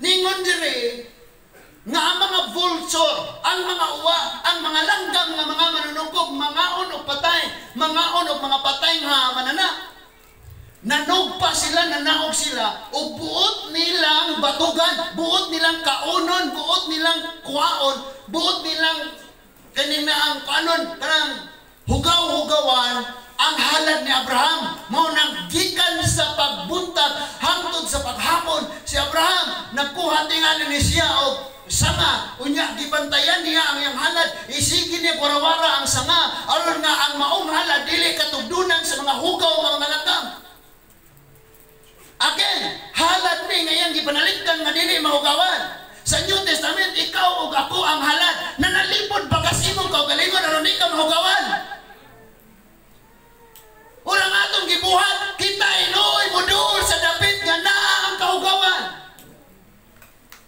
Ningon dire nga ang mga vulture, ang mga uwa, ang mga langgam nga mga manunungkob, mangaon og patay, mangaon og mga patay nga manana. Nanugpa sila, nanaog sila, o buot nilang batugan, buot nilang kaunon, buot nilang kuhaon, buot nilang kaning na ang kanon, kanang hugaw-hugawan ang halad ni Abraham. Mao nang gikan sa pagbuntag hangtod sa paghapon si Abraham nagkuha tingali ni siya og sanga, unya gibantayan niya ang iyang halad, isigi niya warawara ang sanga aron nga ang maong halad dili katugdunan sa mga hugaw nga mga langgam. Again, halad ni nga iyang gipanalikdan nga dili mahugawan. Sa New Testament, ikaw ug ako ang halad na nalipod bagas imong kaugalingon aron di ka mahugawan. Ura nga atong gibuhat, kita inuoy mo duol sa dapit nga naa ang kahugawan.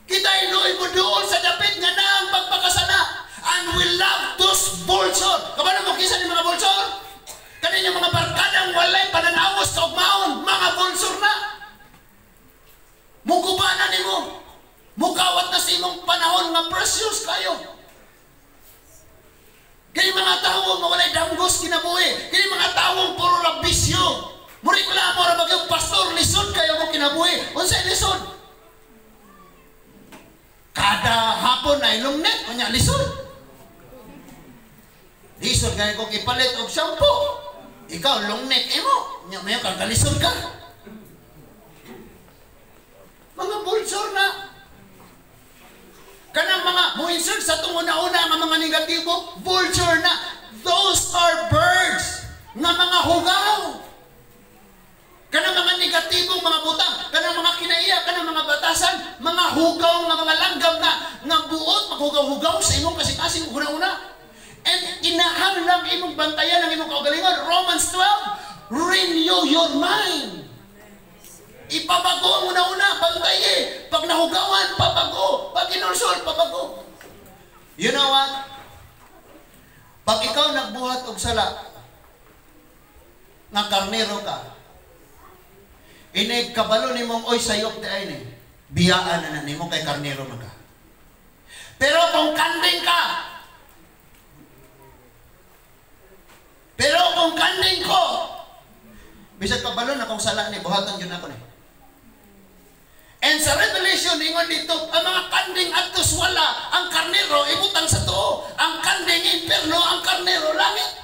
Kita inuoy mo duol sa dapit nga naa ang pagpakasala. And we love those vulture. Kabalo mo kinsa ni mga vulture? Kani mga barkadang walay pananawos kaugmaon, mga vulture na. Muguba na nimo. Mukawat na sa imong panahon nga precious kayo. Kini mga tawo nga walay damgos kinabuhi. Kini mga tawo puro ra bisyo. Mureklamo ra ba pastor, lisod kayo mo kinabuhi. Unsay lisod? Kada hapon ay long neck, unya lisod. Lisod gani ko ipalit og shampoo. Ikaw long neck imo, unya mayo kang kalisod ka. Mga vulture na. Kanang mga mo-insert sa itong una-una nga mga negatibo, vulture na. Those are birds nga mga hugaw. Kanang mga negatibong mga butang, kanang mga kinaiya, kanang mga batasan, mga hugaw nga mga langgam na nga buot maghugaw-hugaw sa imong kasing-kasing una-una. And kinahanglan imong bantayan ang imong kaugalingon. Romans 12, renew your mind. Ipabago ang una-una, bantaye. Pag nahugawan, pabago. Pag inulsol, pabago. You know what? Pag ikaw nagbuhat og sala, nga karnero ka, inig kabalo nimong, oy, sayop di ay ni, biyaan na na nimo kay karnero man ka. Pero kung kanding ka, pero kung kanding ko, bisag kabalo na kung sala ni, buhatan yun ako ni. And sa Revelation, ingon dito, ang mga kanding adtos wala, ang karnero ibutang sa tuo, ang kanding imperno, ang karnero langit.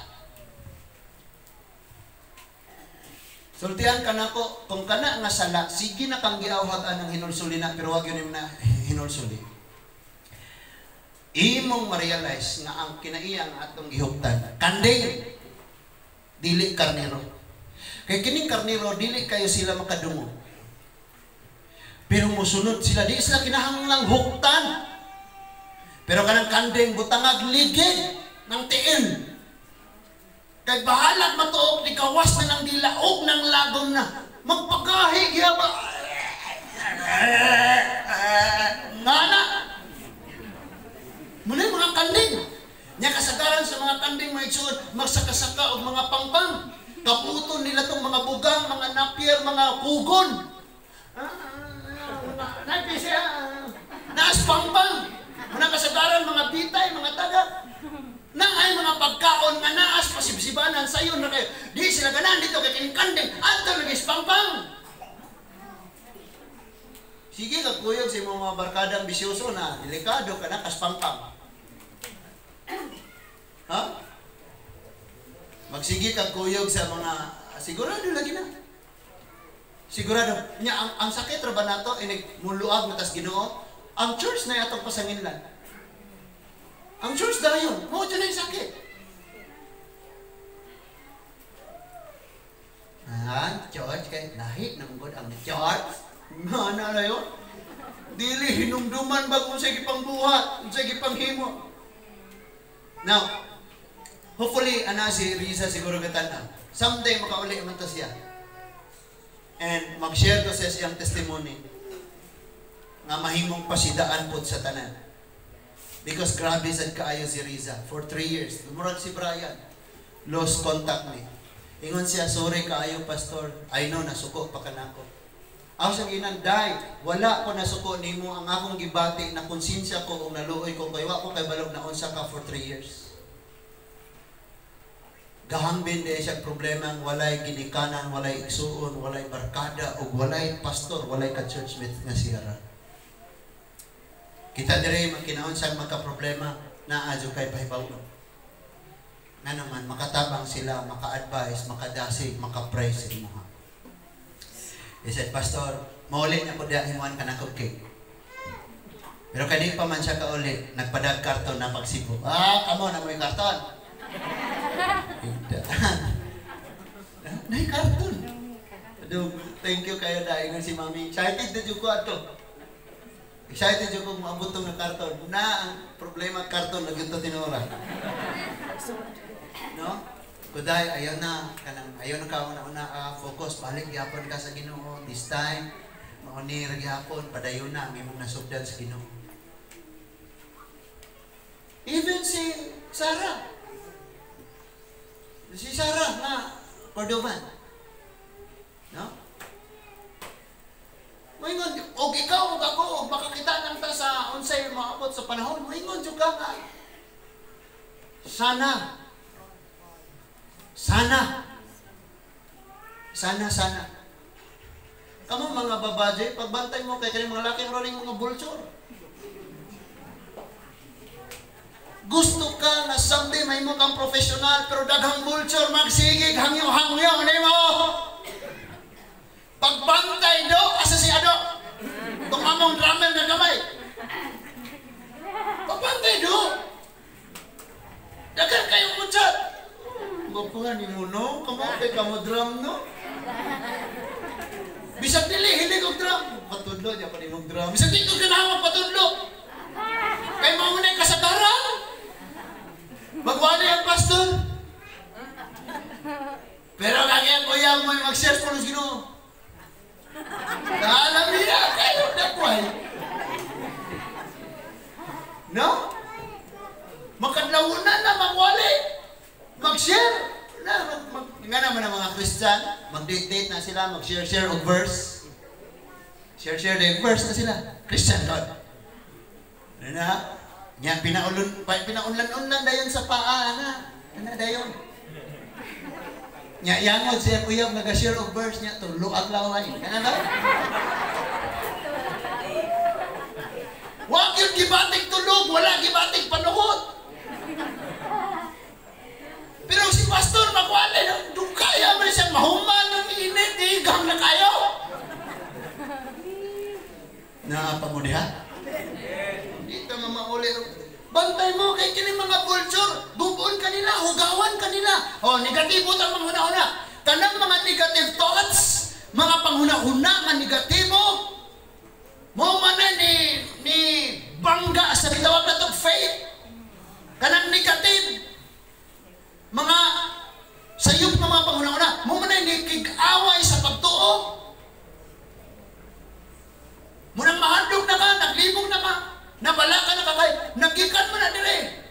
Sultian ka nako, kung kana nga sala, sige na kang giawhag ang hinulsuli na, pero wag yun na hinulsuli. Imong ma-realize nga ang kinaiyang atong gihuptan, kanding, dili karnero. Kay kining karnero, dili kayo sila makadungo. Pero musunod sila, di sila kinahanglang huktan. Pero kanang kanding butangag ligid ng tiin. Kay bahalag matuok, di kawas na ng dilaog ng lagom na. Magpagahi, giya ba? Nga na. Muna yung mga kanding. Nya kasagaran sa mga kanding mga igsoon, magsakasaka og mga pangpang. Kaputon nila tong mga bugang, mga napier, mga kugon. Naas pangpang. Muna kasagaran, mga bitay, mga taga. Na ay mga pagkaon nga naas pasibsibanan sayon na kayo. Di sila ganan dito kay kinkanding adto lagi pangpang. Sige kagkuyog sa imong mga barkadang bisyoso na delikado ka na kas pangpang. Ha? Magsige kagkuyog sa mga sigurado lagi na. Sigurado nya ang sakit ra ba nato inig muluag matas Ginoo? Ang church na atong pasanginlan. Ang church dayon, mao jud ang sakit. Ah, church kay lahi nang god ang church. Ngana na yun? Dili hinumduman ba kung unsay gipangbuhat, unsay gipanghimo. Now, hopefully ana si Risa siguro gatan-aw. Someday makauli man to siya. And mag-share to siya siyang testimony nga mahimong pasidaan pod sa tanan. Because grabe sad kaayo si Riza for 3 years. Murag si Brian. Lost contact ni. Ingon siya, "Sorry kaayo, Pastor. I know nasuko pa kanako." Ako sa ginan, "Day, wala ko nasuko nimo. Ang akong gibati na konsensya ko ug naluoy ko kay wa ko kay balog na unsa ka for 3 years." Gahambin di siya problema ang walay ginikanan, walay igsuon, walay barkada, ug walay pastor, walay ka-churchmate nga siyara. Kita dire magkinaon magka-problema, naa jud kay pahibaw. Nga naman, makatabang sila, maka-advise, makadasig, maka-pray sa imuha. He said, "Pastor, mauli na ko diya, himuan ka na cake." Pero kani pa man siya kauli, nagpadag karton na pagsibo. Ah, kamo na mo'y karton. Nay karton. Aduh, thank you kayo dahil si Mami. Excited na jud ko ato. Excited jud ko maabot tong na karton. Na ang problema, karton lagi to tinura. No? Kuday, ayaw na, kanang ayaw na ka una-una focus, balik gyapon ka sa Ginoo this time. Mao ni ra gyapon, padayon na ang imong nasugdan sa Ginoo. Even si Sarah. Si Sarah nga Cordovan. No? Moingon, og ikaw og ako, og makakita nang ta sa unsay maabot sa panahon, moingon jud ka nga sana. Sana. Sana, sana. Kamo mga babae, pagbantay mo kay kani mga laki rolling mga vulture. Gusto ka na someday may mo kang professional pero daghang vulture magsigig hangyo-hangyo nimo. Pagbantay do asa si ado. Tong among drummer na gamay. Pagbantay do. Daghan kayo mo chat. Gwapo ni mo, no? Kamo kay kamo drum, no? Bisag dili hilig og drum. Patudlo niya pa nimong drum. Bisag di ko ganahan magpatudlo. Kay mao man kasagaran. Magwali ang pastor. Pero kaya kuya mo mag-share ko ng Ginoo. Alam niya kayo dakway. No? Makadlawunan na magwali. Mag-share. Na, nga naman ang mga Christian, mag-date-date na sila, mag-share-share og verse. Share-share the verse na sila. Christian God. Ano na? Nya pinaunlan-unlan dayon sa paa ana. Ana dayon. Nya yangod siya uyab naga-share og verse nya to luag laway. Kana ba? Wa gyud gibatig tulog, wala gibatig panuhot. Pero si pastor magwali, doon kaya man siyang mahuman ng init, igang na kayo. Naapa mo diha? Dito nga mauli. Bantay mo kay kini mga vulture, bubon kanila, hugawan kanila. O, negatibo tang manghuna-huna. Kanang mga negative thoughts, mga panghuna-huna nga negatibo, mo man na ni bangga sa gitawag na tong faith. Kanang negative, mga sayop ng mga panghuna-huna, mo man na nikig-away sa pagtuo. Munang mahandog na ka, naglibog na ka, nabala ka na kakay, nagikan mo na dire.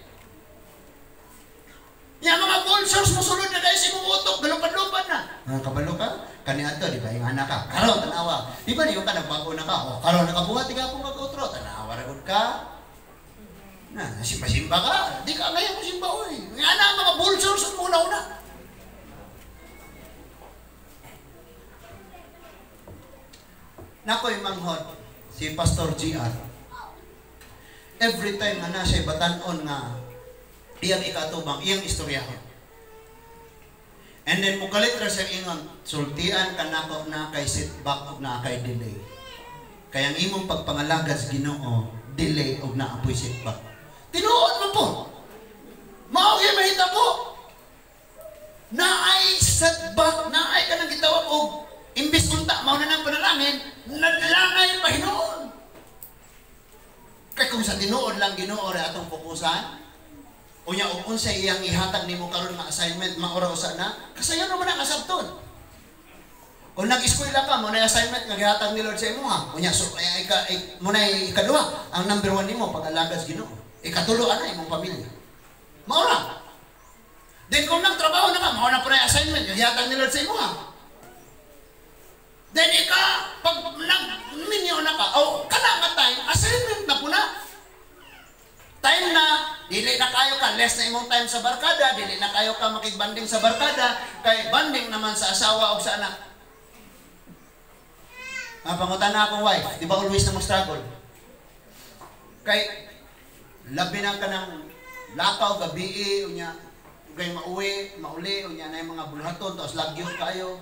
Yang mga vultures musulod na dahil sa imong utok, galupad-lupad na. Kabalo ka, kani ato, di ba yung anak ka, karon tanawa. Di ba niyo ka, nagbago na ka, o karon nakabuhat, di ka akong mag-utro, tanawa ra ka. Na, simba-simba ka, di ka ngayon mo simba, oy. Nga na, mga vultures ang una-una. Nakoy manghod, si Pastor GR. Every time nga na siya batanon nga iyang ikatubang, iyang istoryahon. And then mukalit ra siya ingon, sultian ka nako na kay setback ug na kay delay. Kaya ang imong pagpangalaga sa Ginoo, delay ug naapoy setback. Tinuod mo po. Mao gyud mahitabo. Naay setback, naay kanang gitawag og imbis unta mao na nang panalangin, naglangay pa hinuon. Kay kung sa tinuod lang Ginoo ra atong fokusan, unya og unsay iyang ihatag nimo karon nga assignment maura usa na, kasayon man ang kasabton. Kung nag-eskwela ka, mo na assignment nga gihatag ni Lord sa imo ha. Unya so mo na ikaduha, ang number 1 nimo pag-alaga sa Ginoo. Ikatulo ana imong pamilya. Mao ra. Then kung nagtrabaho na ka, mao na pa assignment, gihatag ni Lord sa imo ha. Then ika, pag nagminyo na ka, o kana nga time, assignment na po na. Time na, dili na kayo ka, less na imong time sa barkada, dili na kayo ka makigbanding sa barkada, kay banding naman sa asawa o sa anak. Pangutan na akong wife, di ba always na mo struggle? Kay, labi na ka ng lakaw, gabi, unya, kay mauwi, mauli, unya na yung mga bulhaton, tapos lagyo kayo.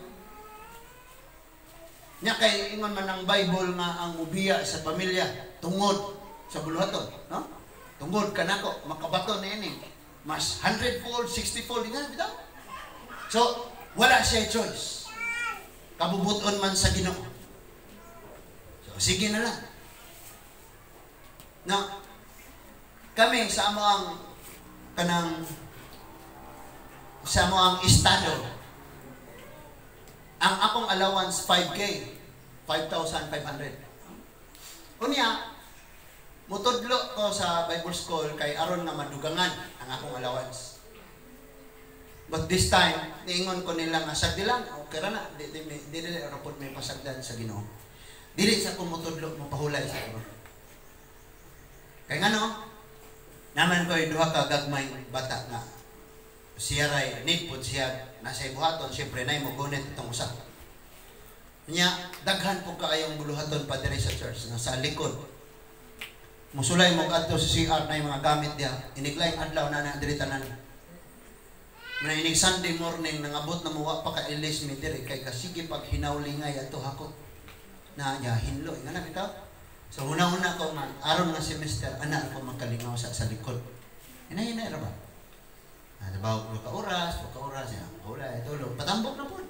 Nya kay ingon man ang Bible nga ang ubiya sa pamilya tungod sa bulhaton, no? Tungod kanako makabaton niini. Mas 100-fold, 60-fold nga bitaw. So, wala siya choice. Kabubuton man sa Ginoo. So, sige na lang. Na kami sa amo ang kanang sa amo ang estado, ang akong allowance 5K, 5,500. Unya, mutudlo ko sa Bible school kay aron nga madugangan ang akong allowance. But this time, niingon ko nila nga sagdi lang, okay ra na, di di di di ra pod may pasagdan sa Ginoo. Dili sa ko mutudlo, mapahulay sa ko. Kay ngano? Naman ko'y duha ka gagmay bata nga siya ray need pod siya nasa ibuhaton, siyempre nay mo gunit itong usa. Nya daghan po kaayong buluhaton pa diri sa church nga sa likod. Musulay mo kadto sa CR na yung mga gamit diha. Iniglaing adlaw na na diri tanan. Muna inig Sunday morning nangabot na muwa pa ka ilis mi diri kay kasige pag hinawlingay ato hakot. Na ya hinlo nga na bitaw. So una-una ko nga aron nga semester ana ako magkalingaw sa likod. Hinay-hinay ra ba? Ah, diba, ka oras, ya. Wala, tulog. Patambok na po.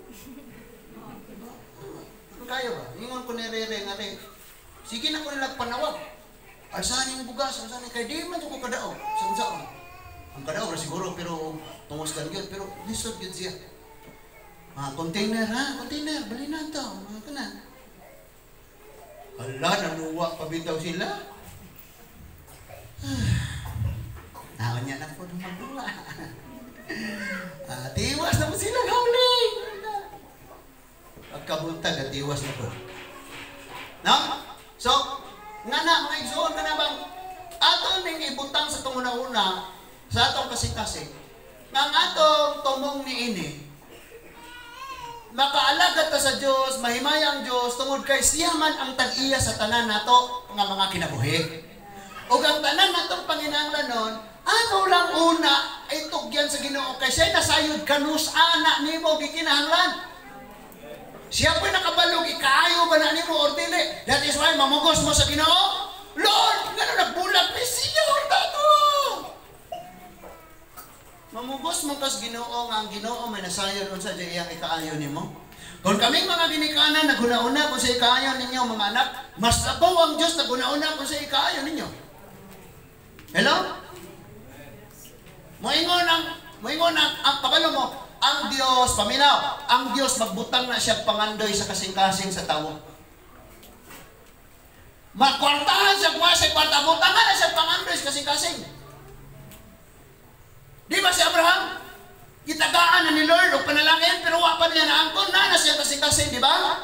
Kayo ba? Ingon ko ni Rere nga re. Sige na ko nila panawag. Alsahan yung bugas, alsahan yung kay di man ko kadaog. Saan saan? Ang kadaog ra siguro pero tungos kan gyud pero lisod gyud siya. Ah, container ha, container, bali na to. Mga kana. Hala, nanuwa pa bitaw sila. Naon niya na po magduwa. Ah, tiwas na po sila hawling. Pagkabuntag, tiwas na po. No? So, nga na, mga igsoon ka na bang, ato ning ibutang sa itong una-una, sa atong kasing-kasing, nga ang atong tumong niini, makaalagad ta sa Diyos, mahimaya ang Diyos, tungod kay siya man ang tag-iya sa tanan nato nga mga kinabuhi. O ang tanan natong panginahanglanon, ato lang una ay tugyan sa Ginoo kay siya nasayod kanus ana nimo gikinahanglan. Siya po'y nakabalog, ikaayo ba na nimo or dili? That is why mamugos mo sa Ginoo. Lord, ngano nagbulag ni siya or tato? Mamugos mo kas Ginoo nga ang Ginoo may nasayod unsa di iyang ikaayo nimo. Kung kaming mga ginikanan naghuna-una kung sa ikaayo ninyo mga anak, mas labaw ang Dios naghuna-una kung sa ikaayo ninyo. Hello? Moingon ang kabalo mo, ang Dios paminaw, ang Dios magbutang na siya pangandoy sa kasing-kasing sa tawo. Makwartahan siya kuwasa kwarta, butangan na siya pangandoy sa kasing-kasing. Di ba si Abraham? Gitagaan na ni Lord og panalangin pero wa pa niya naangkon na na siya kasing-kasing, di ba?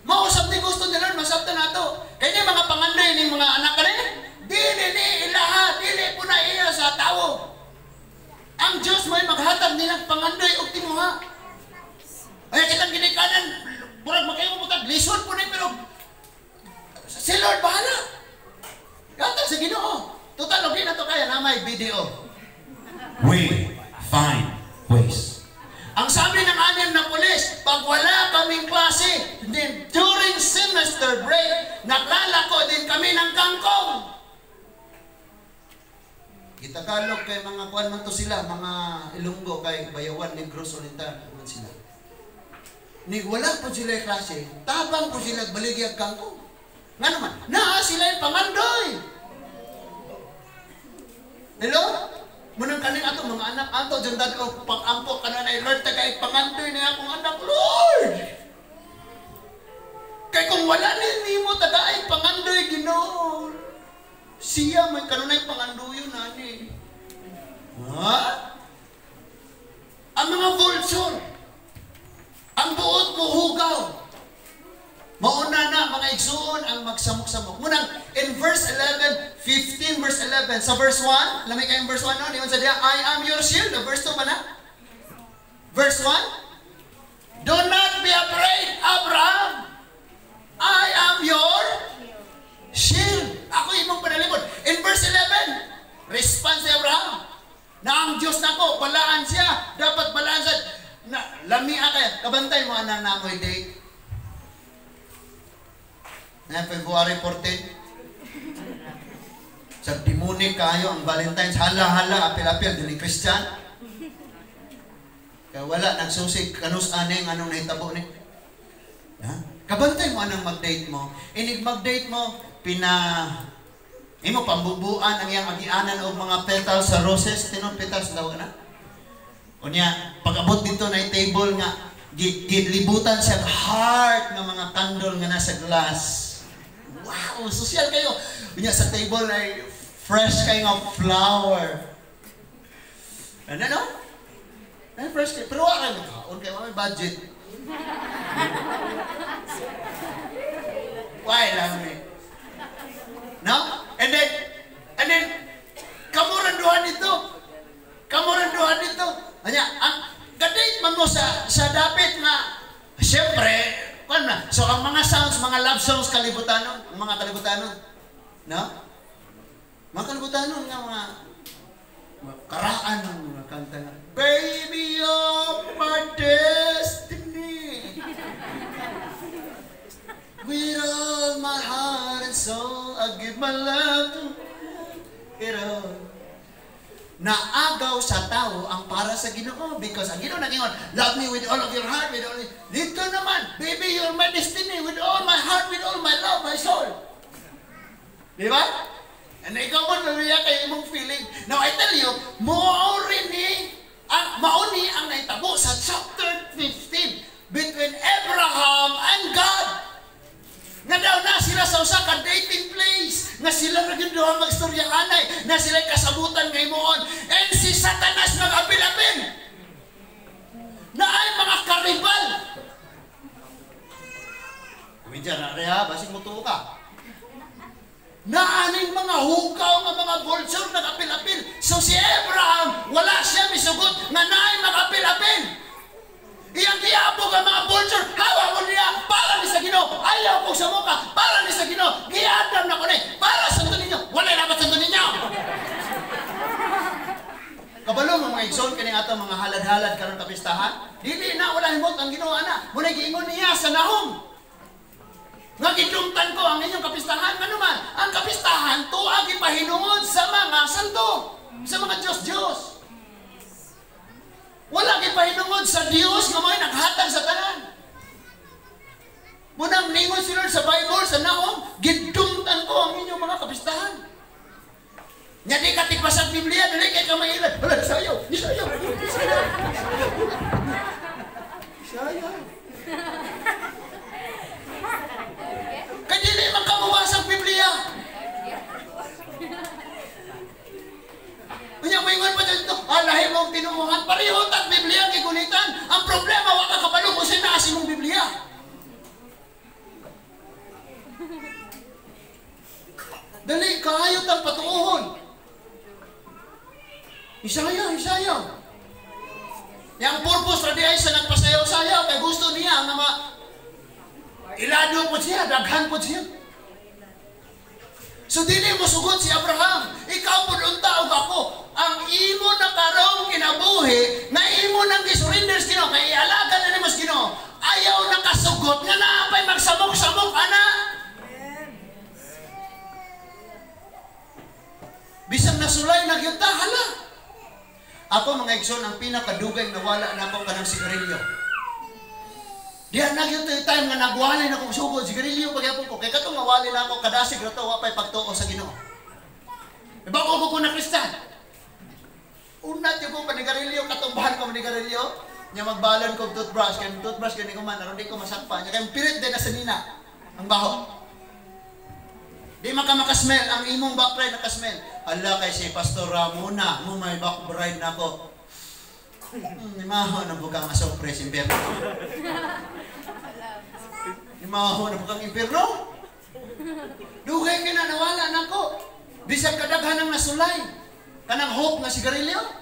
Mausap ni gusto ni Lord, masabtan nato. Kay ni mga pangandoy ning mga anak kani, dili ni ilaha, dili po na iya sa tawo. Ang Diyos may maghatag nilang pangandoy og tinguha. Ay kitang ginikanan, murag makayo butag lisod po ni pero si Lord bahala. Gatag sa Ginoo. Total okay na to kaya na may video. We find ways. Ang sabi ng anim na pulis, pag wala kaming klase, then during semester break, naglalako din kami ng kangkong. Gitagalog kay mga kuan man to sila, mga Ilonggo kay Bayawan, Negros Oriental man sila. Ni wala po sila klase, tabang po sila baligyag kangkong. Nga naman, naa sila yung pangandoy. Hello? Munang kaning ato mga anak ato dyan dati o pang-ampo ka na na Lord tagay pangandoy na akong anak, Lord. Kay kung wala ni nimo tagay pangandoy Ginoo. Siya may kanunay pangandoy. mga vulture. Ang buot mo hugaw. Mauna na mga igsuon ang magsamok-samok. Munang in verse 11, 15 verse 11, sa verse 1, lamay kayong verse 1 no, niyon sa diya, I am your shield. Verse 2 ba na? Verse 1, do not be afraid, Abraham. I am your shield. Ako imong panalipod. In verse 11, response si Abraham, na ang Diyos nako, balaan siya, dapat balaan siya. Na, lamia kaya, kabantay mo anang namoy date. Na February 14. Sa demonic kayo ang Valentine's, hala-hala, apil-apil, dili Christian. Kaya wala, nagsusig, kanus aning, anong nahitabo ni. Ha? Kabantay mo anang mag-date mo. Inig mag-date mo, imo pambubuan ang iyang agianan og mga petals sa roses, tinon petals tawag na. Unya, pag-abot dito na table nga gilibutan siya heart nga mga candle nga nasa glass. Wow, social kayo. Unya sa table ay fresh kayo nga flower. Ano no? Ay fresh kayo. Pero wala kayo kaon kay may budget. Why lang ni? No? And then kamuranduhan dito. Kamuranduhan dito. Anya, ang kadate man mo sa dapit nga siyempre, kan na. So ang mga sounds, mga love songs kalibutanon, ang mga kalibutanon. No? Mga kalibutanon nga mga karaan ng mga kanta nga. Baby, you're my destiny. With all my heart and soul, I give my love to it all. Naagaw sa tao ang para sa Ginoo because ang Ginoo nagingon, love me with all of your heart, with all. Dito naman, baby, you're my destiny with all my heart, with all my love, my soul. Di ba? And ikaw mo naluya kay imong feeling. Now I tell you, mauni ang nahitabo sa chapter 15 between Abraham and God. Nga daw na sila sa usa ka dating place, nga sila ra gyud duha magstorya anay, na sila kasabutan ngay moon. And si Satanas mag-apil-apil. Na ay mga karibal. Kumidya na reha, basig mo tuo ka. Naaning mga hukaw nga mga vulture nag-apil-apil. So si Abraham, wala siya misugot nga naay mag-apil-apil. Iyang giabog ang mga vulture, hawa mo niya, para ni sa Ginoo, ayaw kong samuka, para ni sa Ginoo, giadam na ko ni, para sa santo ninyo, wala dapat santo ninyo. Kabalo mo mga igsoon kining atong mga halad-halad karon kapistahan, dili na wala himot ang Ginoo ana, muna giingon niya sa Nahum. Nga gidumtan ko ang inyong kapistahan, ngano man, ang kapistahan tuwa gipahinungod sa mga santo, sa mga Diyos-Diyos. Wala gipahinungod sa Dios nga mo'y naghatag sa tanan. Munang ningon si Lord sa Bible, sa Nahum, gidumtan ko ang inyong mga kapistahan. Nya di ka tigpasag Biblia, dili kay ka mailad. Wala, sayaw, sayaw, sayaw. Sayaw. Kay dili man ka mubasag Biblia. Unya moingon pa dito, alahi mong tinumuhan, pareho tag Biblia gigulitan. Ang problema wa ka kabalo kung sino naa imong Biblia. Dali kaayo tang patuohon. Isaya, Isaya. Yang purpose ra di ay sa nagpasayaw-sayaw kay gusto niya nga ma ilado po siya, daghan po siya. So dili mo sugot si Abraham, ikaw pud unta og ako. Ang imo na karong kinabuhi nga imo nang gisurrender sa Ginoo kay ialaga na nimo sa Ginoo. Ayaw na kasugot nga naapay magsamok-samok ana. Bisang nasulay na gyud ta, hala. Ako mga igsoon ang pinakadugay nawala na ako kanang sigarilyo. Diyan na gyud time nga nagwalay na kong sugod sigarilyo pagyapon ko kay katong nawali na ako kadasig ra to wa pay pagtuo sa Ginoo. E bago ko na Kristiyan. Una gyud ko panigarilyo katumbahan ko manigarilyo nya magbalon kog toothbrush kay toothbrush kani ko man aron di ko masakpa nya kay pirit din na sa nina ang baho. Di man ka makasmell ang imong backbride nakasmell. Ala kay si Pastor Ramona mo may backbride nako. Nimaho na bukang asopre sa impyerno. Nimaho na bukang impyerno. Dugay ka na, nawala na ko. Bisag kadaghan ang nasulay. Kanang hope nga sigarilyo.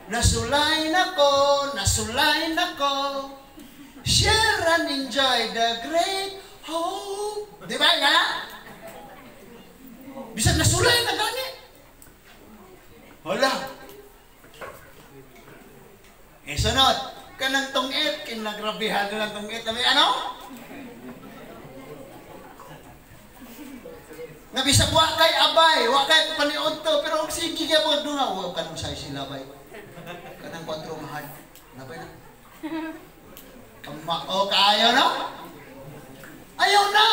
Nasulay na ko, nasulay na ko. Share and enjoy the great hope. Di ba nga? Bisag nasulay na gani. Wala. Eh, sunod, kanang tungit, kinagrabihan na ng tungit. May ano? Nga bisag wa kay abay, wa kay paniod to, pero og sige kay mga dunga, wa kanang size sila bay. Kanang 4 mahal. Nabay na. Kamao kaayo no? Ayaw na.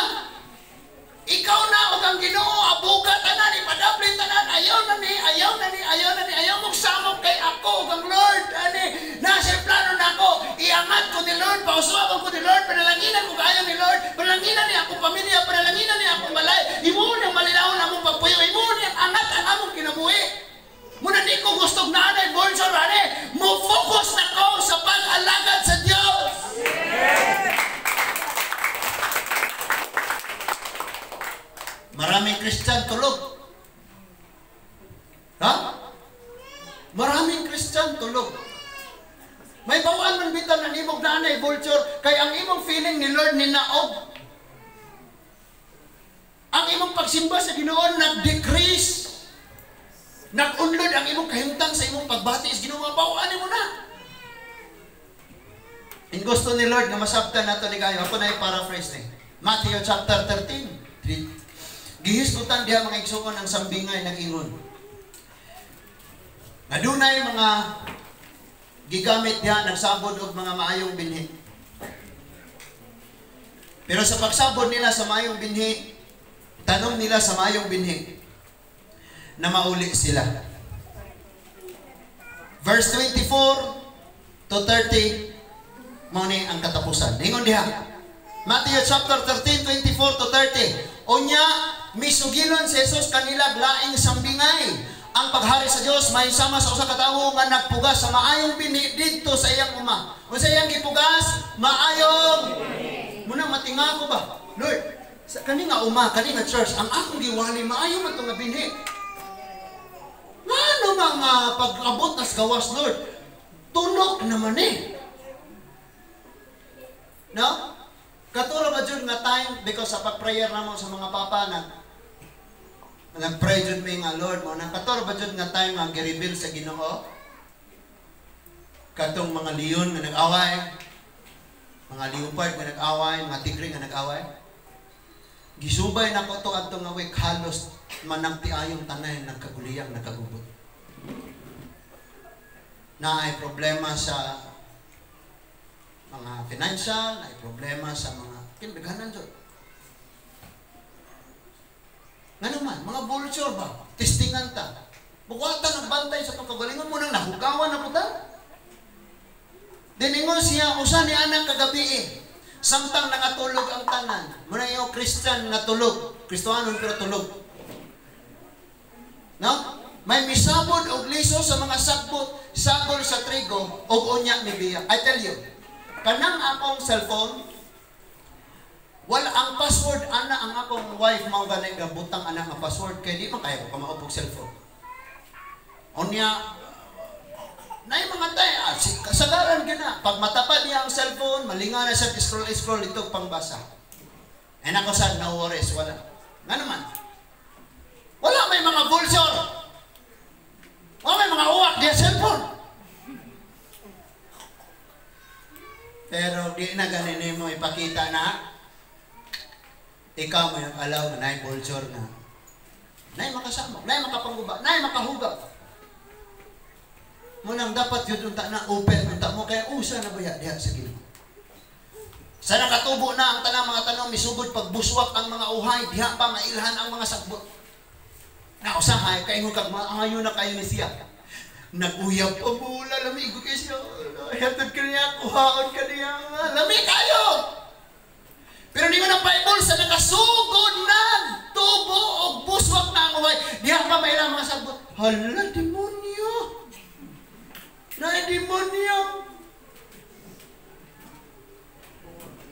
Ikaw na og ang Ginoo abuga tanan, ipadaplin tanan, ayaw na ni, ayaw na ni, ayaw na ni, ayaw mong samok kay ako ug ang Lord ani. Nasa plano nako, iangat ko ni Lord, pausuabon ko ni Lord, panalanginan ko kaayo ni Lord, panalanginan ni akong pamilya, panalanginan ni akong balay, imo nang malinawon among pagpuyo, imo nang angat ang among kinabuhi. Muna di ko gustog na anay bolsor ani, mo focus na ko sa pag-alagad sa Dios. Maraming Christian tulog. Ha? Maraming Christian tulog. May bawaan man bitan ang imong nanay vulture kay ang imong feeling ni Lord ni naog. Ang imong pagsimba sa Ginoo nag-decrease. Nag-unlod ang imong kahimtang sa imong pagbati sa Ginoo, bawaan nimo na. In gusto ni Lord nga masabtan nato ni kayo. Ako na i-paraphrase ni Matthew chapter 13. Gihisgutan diha mga igsuon ang sambingay nag-ingon. Nadunay mga gigamit diha nagsabod og mga maayong binhi. Pero sa pagsabod nila sa maayong binhi, tanom nila sa maayong binhi, na mauli sila. Verse 24 to 30, mao ni ang katapusan. Ingon diha. Matthew chapter 13, 24 to 30. Unya, misugilon si Jesus kanila laing sambingay. Ang paghari sa Dios may sama sa usa ka tawo nga nagpugas sa maayong binhi didto sa iyang uma. Unsa iyang gipugas? Maayong. Muna matinga ko ba? Lord, sa kani nga uma, kani nga church, ang akong giwali maayo man to nga binhi. Ngano mga pag-abot nas gawas, Lord? Tunok naman eh. No? Katuro ba dyan nga time, because sa pag-prayer namo sa mga papa, nag-pray dyan may nga Lord mo, katuro ba dyan nga time nga gi-reveal sa Ginoo? Katong mga leon nga nag-away, mga leopard nga nag-away, mga tigre nga nag-away. Gisubay na ko to adto nga week, halos managtiayong tanay nagkaguliyang nagkagubot. Na ay problema sa mga financial, ay problema sa mga kinabighanan dyan. Nga naman, mga vulture ba? Testingan ta. Bukwata nagbantay sa pagkagalingon mo nang nahugawan na puta. Diningon siya, usa ni anak kagabi eh. Samtang nangatulog ang tanan. Muna yung Christian nga tulog. Kristohanon pero tulog. No? May misabod og liso sa mga sagbot, sagol sa trigo, og unya ni biya. I tell you, kanang akong cellphone, wala ang password ana ang akong wife mao gani gabutang ana nga password kay di man kaya ko kamaop og cellphone. Unya nay mga tay kasagaran gyud na pag matapa niya ang cellphone, malinga na siya scroll scroll ito pangbasa. And ako sad no worries, wala. Nga naman. Wala may mga vulture. Wala may mga uwak diya cellphone. Pero di na ganin mo ipakita na ikaw may nag-alaw na naay vulture na naay makasama, naay makapangguba, naay makahugab. Munang dapat yun unta na open unta mo kaya usa na baya diha sa Ginoo. Sa nakatubo na ang tanang mga tanong misugod pagbuswak ang mga uhay diha pa mailhan ang mga sagbot. Na usahay kaingon kag maayo na kayo ni siya. Nag-uyab pa mula, lami ko kay siya. Hatod ka niya, kuhaon ka niya. Lami kayo! Pero ningon ang Bible, sa nakasugod na tubo o buswak na ang uhay, diha pa mailang mga sagbot. Hala, demonyo! Na demonyo.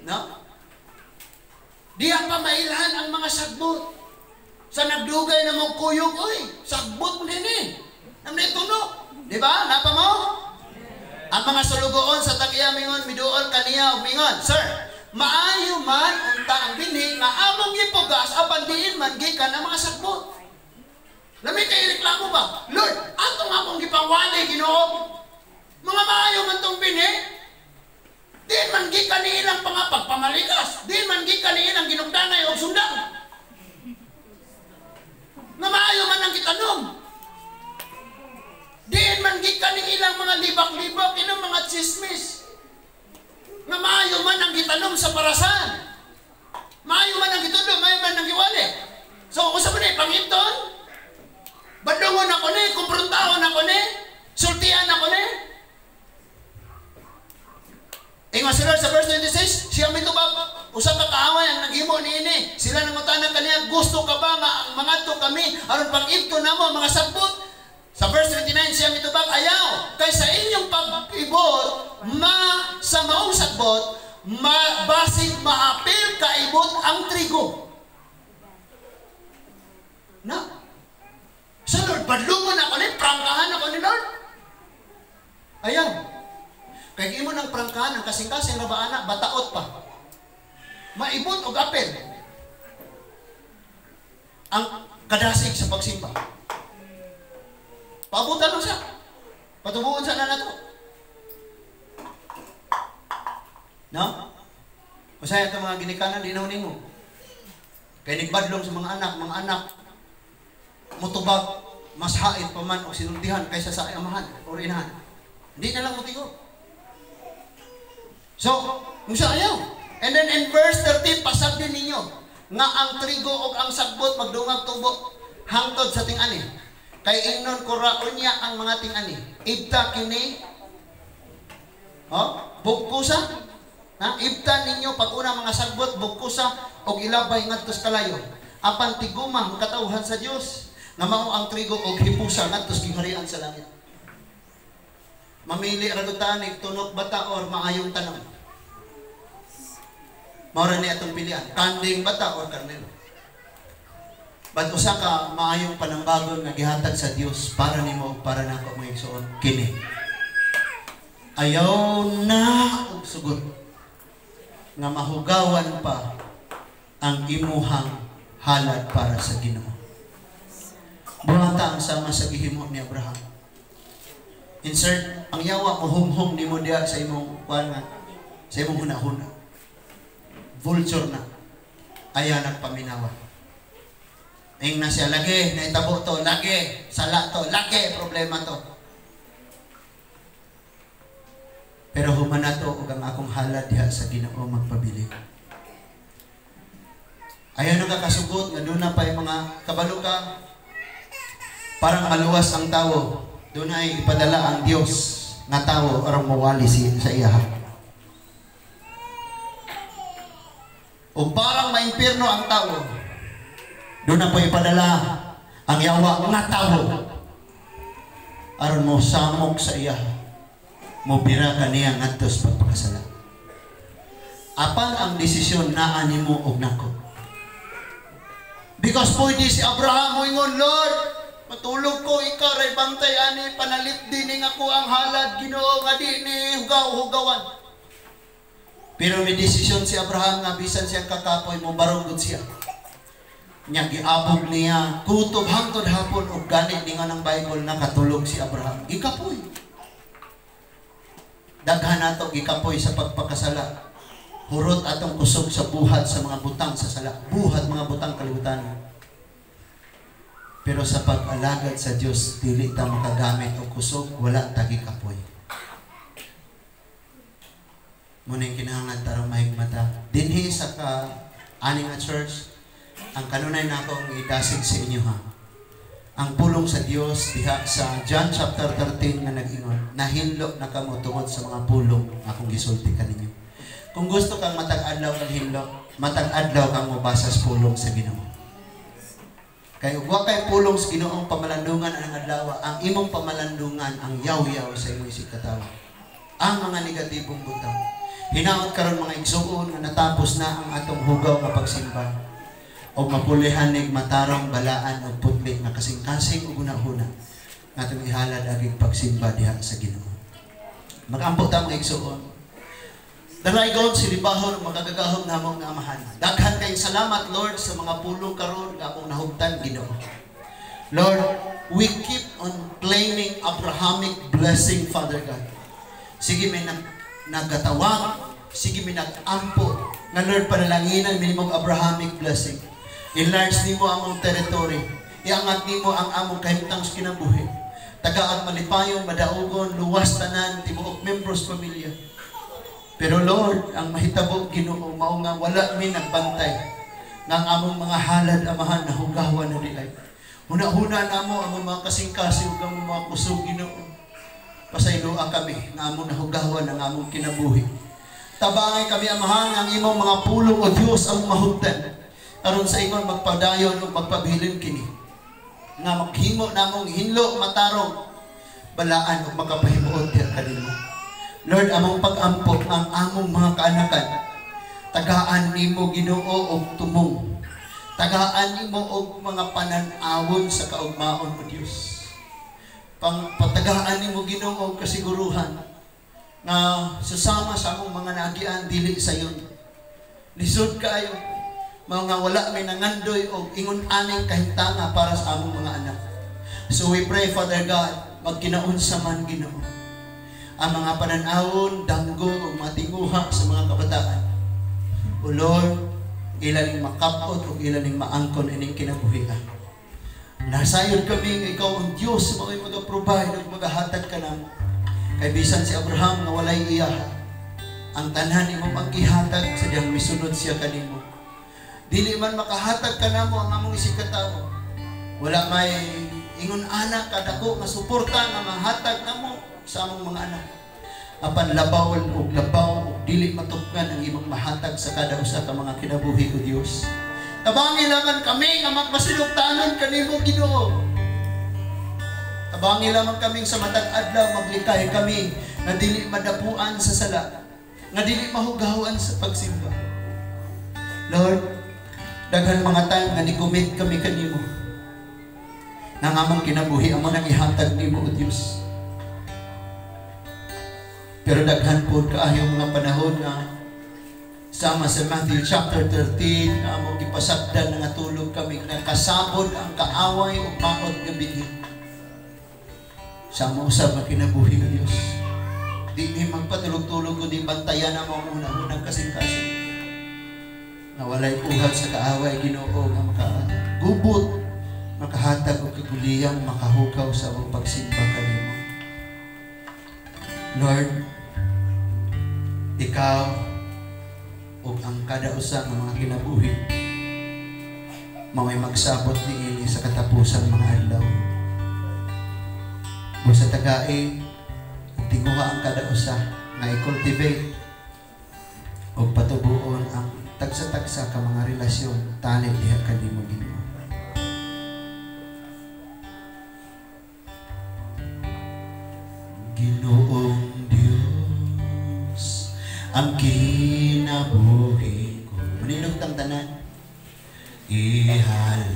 No? Diha pa mailhan ang mga sagbot. Sa nagdugay na mong kuyog, oy, sagbot mo din eh. Namni tuno. Di ba? Napa mo? Ang mga sulugoon sa tag-iya mingon, miduol kaniya og mingon, "Sir, maayo man unta ang binhi nga among gipugas apan diin man gikan ang mga sagbot." Lami kay reklamo ba? "Lord, atong akong gipangwali, Ginoo. Mga maayo man tong binhi. Di man gikan ni ilang pangapagpamalikas. Di man gikan ni ilang ginugdanay og sundang. Nga maayo man ang gitanom. Di man gikan ni ilang mga libak-libak, ilang mga chismis. Nga maayo man ang gitanom sa parasan. Maayo man ang gitudlo, maayo man ang giwali. So, usa man ni panginton? Bandungon ako ni, kumpruntahon ako ni, sultian ako ni." Ingon si Lord sa verse 26, siya mitubag, usa ka kaaway ang naghimo niini. Sila nangutana kaniya, "Gusto ka ba nga ang mangadto kami aron pag-ibto namo ang mga sagbot?" Sa verse 29, siya mitubag, "Ayaw, kay sa inyong pag-ibot, ma sa maong sagbot, ma, basig maapil kaibot ang trigo." Na. Sa Lord, badlungon ako ni, prangkahan ako ni Lord. Ayaw. Kay imo nang prangkahan ang kasing-kasing ra ba ana, bataot pa. Maibot og apel ang kadasig sa pagsimba. Paabutan lang siya. Patubuon sa na nato. No? Usay ito mga ginikanan, linaw nimo. Kay nagbadlong sa mga anak, mutubag, mas hait pa man og sinultihan kaysa sa amahan or inahan. Hindi na lang motigo. So, unsa ayaw? And then in verse 30, pasag din ninyo nga ang trigo og ang sagbot magdungag tubo hangtod sa ting-ani. Kay ingnon ko ra unya ang mga ting-ani. Ibta kini, oh, bugkusa. Ha? Ibta ninyo pag-una mga sagbot, bugkusa og ilabay ngadto sa kalayo. Apan tiguma ang katawhan sa Dios nga mao ang trigo og hipusa ngadto sa gingharian sa langit. Mamili ra gud ta ni tunok bata or maayong tanom. Mao ra ni atong pilian, kanding bata or karnero. But usa ka maayong panambagon nga gihatag sa Dios para nimo para nako mga igsoon kini. Ayaw na og sugot nga mahugawan pa ang imuhang halad para sa Ginoo. Buhata ang sama sa gihimo ni Abraham. Insert ang yawa mohumhum nimo diha sa imong kuan nga sa imong hunahuna. Vulture na. Ayaw nagpaminawa. Ing na siya, lagi, naitabo to, lagi, sala to, lagi, problema to. Pero humana to og ang akong halad diha sa Ginoo magpabili. Ayaw na kakasugot nga doon na pa yung mga kabalo ka, parang maluwas ang tao. Doon ay ipadala ang Dios nga tao aron mawali sa iya. O parang maimpirno ang tao. Doon na po ipadala ang yawa nga tao aron mo samok sa iya. Mobira kaniya ngadto sa pagpakasala. Apan ang desisyon naa nimo og nako. Because pwede si Abraham moingon, "Lord, matulog ko, ikaw ray bantay ani, panalit din ning ako ang halad, Ginoo, nga di ni hugaw-hugawan." Pero may desisyon si Abraham nga bisan siyang kakapoy, mobarong gud siya. Nya giabog niya kutob hangtod hapon og gani ningon ang Bible nakatulog si Abraham. Gikapoy. Daghan nato gikapoy sa pagpakasala. Hurot atong kusog sa buhat sa mga butang sa sala. Buhat mga butang kalibutan. Pero sa pag-alagad sa Dios, dili ta makagamit og kusog, wala ta gikapoy. Muna yung kinahanglan tarong mahigmata. Dinhi sa ka ani nga church, ang kanunay na akong idasig sa inyo ha. Ang pulong sa Dios diha sa John chapter 13 nga nag-ingon, nahinlo na kamo tungod sa mga pulong akong gisulti kaninyo. Kung gusto kang matag adlaw kang hinlo, matag adlaw kang mobasa sa pulong sa Ginoo. Kay ug wa kay pulong sa Ginoong pamalandungan ang adlaw, ang imong pamalandungan ang yaw-yaw sa imong isigkatawo. Ang mga negatibong butang. Hinaot karon, mga igsuon, nga natapos na ang atong hugaw nga pagsimba. O mapulihan nig matarong, balaan og putli nga kasing-kasing ug hunahuna nga atong ihalad aging pagsimba diha sa Ginoo. Magampo ta, mga igsuon. Dalaygon, silibahon ug makagagahom namo nga Amahan. Daghan kayong salamat, Lord, sa mga pulong karon nga among nahugtan, Ginoo. Lord, we keep on claiming Abrahamic blessing, Father God. Sige mi nag nagatawag, sige mi nag-ampo nga, Lord, panalanginan mi nimong Abrahamic blessing. Enlarge nimo among territory. Iangat nimo ang among kahimtang sa kinabuhi. Tagaag malipayon, madaugon, luwas tanan, tibuok membros pamilya. Pero Lord, ang mahitabo, Ginoo, mao nga wala mi nagbantay nga ang among mga halad, Amahan, nahugawan na diay. Huna-huna namo among mga kasing-kasing ug among mga kusog, Ginoo. Pasayloa kami nga among nahugawan ang among kinabuhi. Tabangay kami, Amahan, ang imong mga pulong o Dios ang mahugtan. Aron sa ingon magpadayon ug magpabilin kini. Nga maghimo namong hinlo, matarong, balaan ug makapahimuot diha kanimo. Lord, among pag-ampo ang among mga kaanakan. Tagaan nimo, Ginoo, og tumong. Tagaan nimo og mga panan-awon sa kaugmaon, o Dios. Pang patagaan nimo, Ginoo, og kasiguruhan nga susama sa among mga naagian dili sayon. Lisod kaayo mga wala may nangandoy og ingon aning kahimtanga para sa among mga anak. So we pray, Father God, magkinaunsa man, Ginoo ang mga pananawon, danggo ug matinguha sa mga kabataan. O Lord, ila ning makapot ug ila ning maangkon ining kinabuhian. Nasayod kami nga ikaw ang Diyos sa mga mag-provide ug magahatag ka namo. Kay bisan si Abraham nga walay iya, ang tanan imo panggihatag sa diyang misunod siya kanimo. Dili man makahatag kanamo ang among isigkatawo. Wala may ingon ana kadako nga suporta nga mahatag namo sa among mga anak. Apan labaw ug labaw ug dili matupkan ang imong mahatag sa kada usa ka mga kinabuhi, o Dios. Tabangi lamang kami nga magmasinugtanon kanimo, Ginoo. Tabangi lamang kami sa matag adlaw maglikay kami nga dili madapuan sa sala, nga dili mahugawan sa pagsimba. Lord, daghan mga time nga ni-commit kami kanimo. Nga ang among kinabuhi amo nang ihatag nimo, o Dios. Pero daghan po kaayo mga panahon nga sama sa Matthew chapter 13 nga among gipasagdan nga tulog kami, nakasabod ang kaaway ug maot nga binhi. Sa amo usab nga kinabuhi, o Dios. Di mi magpatulog-tulog kundi bantayan amo ang una-unang kasing-kasing. Nga walay buhat sa kaaway, Ginoo, nga makagubot, makahatag og kaguliyang makahugaw sa among pagsimba kanimo. Lord, ikaw ug ang kada usa nga mga kinabuhi mao'y magsabot niini sa katapusan mga adlaw. Busa tagai ug tinguha ang kada usa nga i-cultivate ug patubuon ang tagsa-tagsa ka mga relasyon tali diha kanimo, Ginoo. Ginoong Dios, ang kinabuhi ko. Manindog tang tanan. Ihalad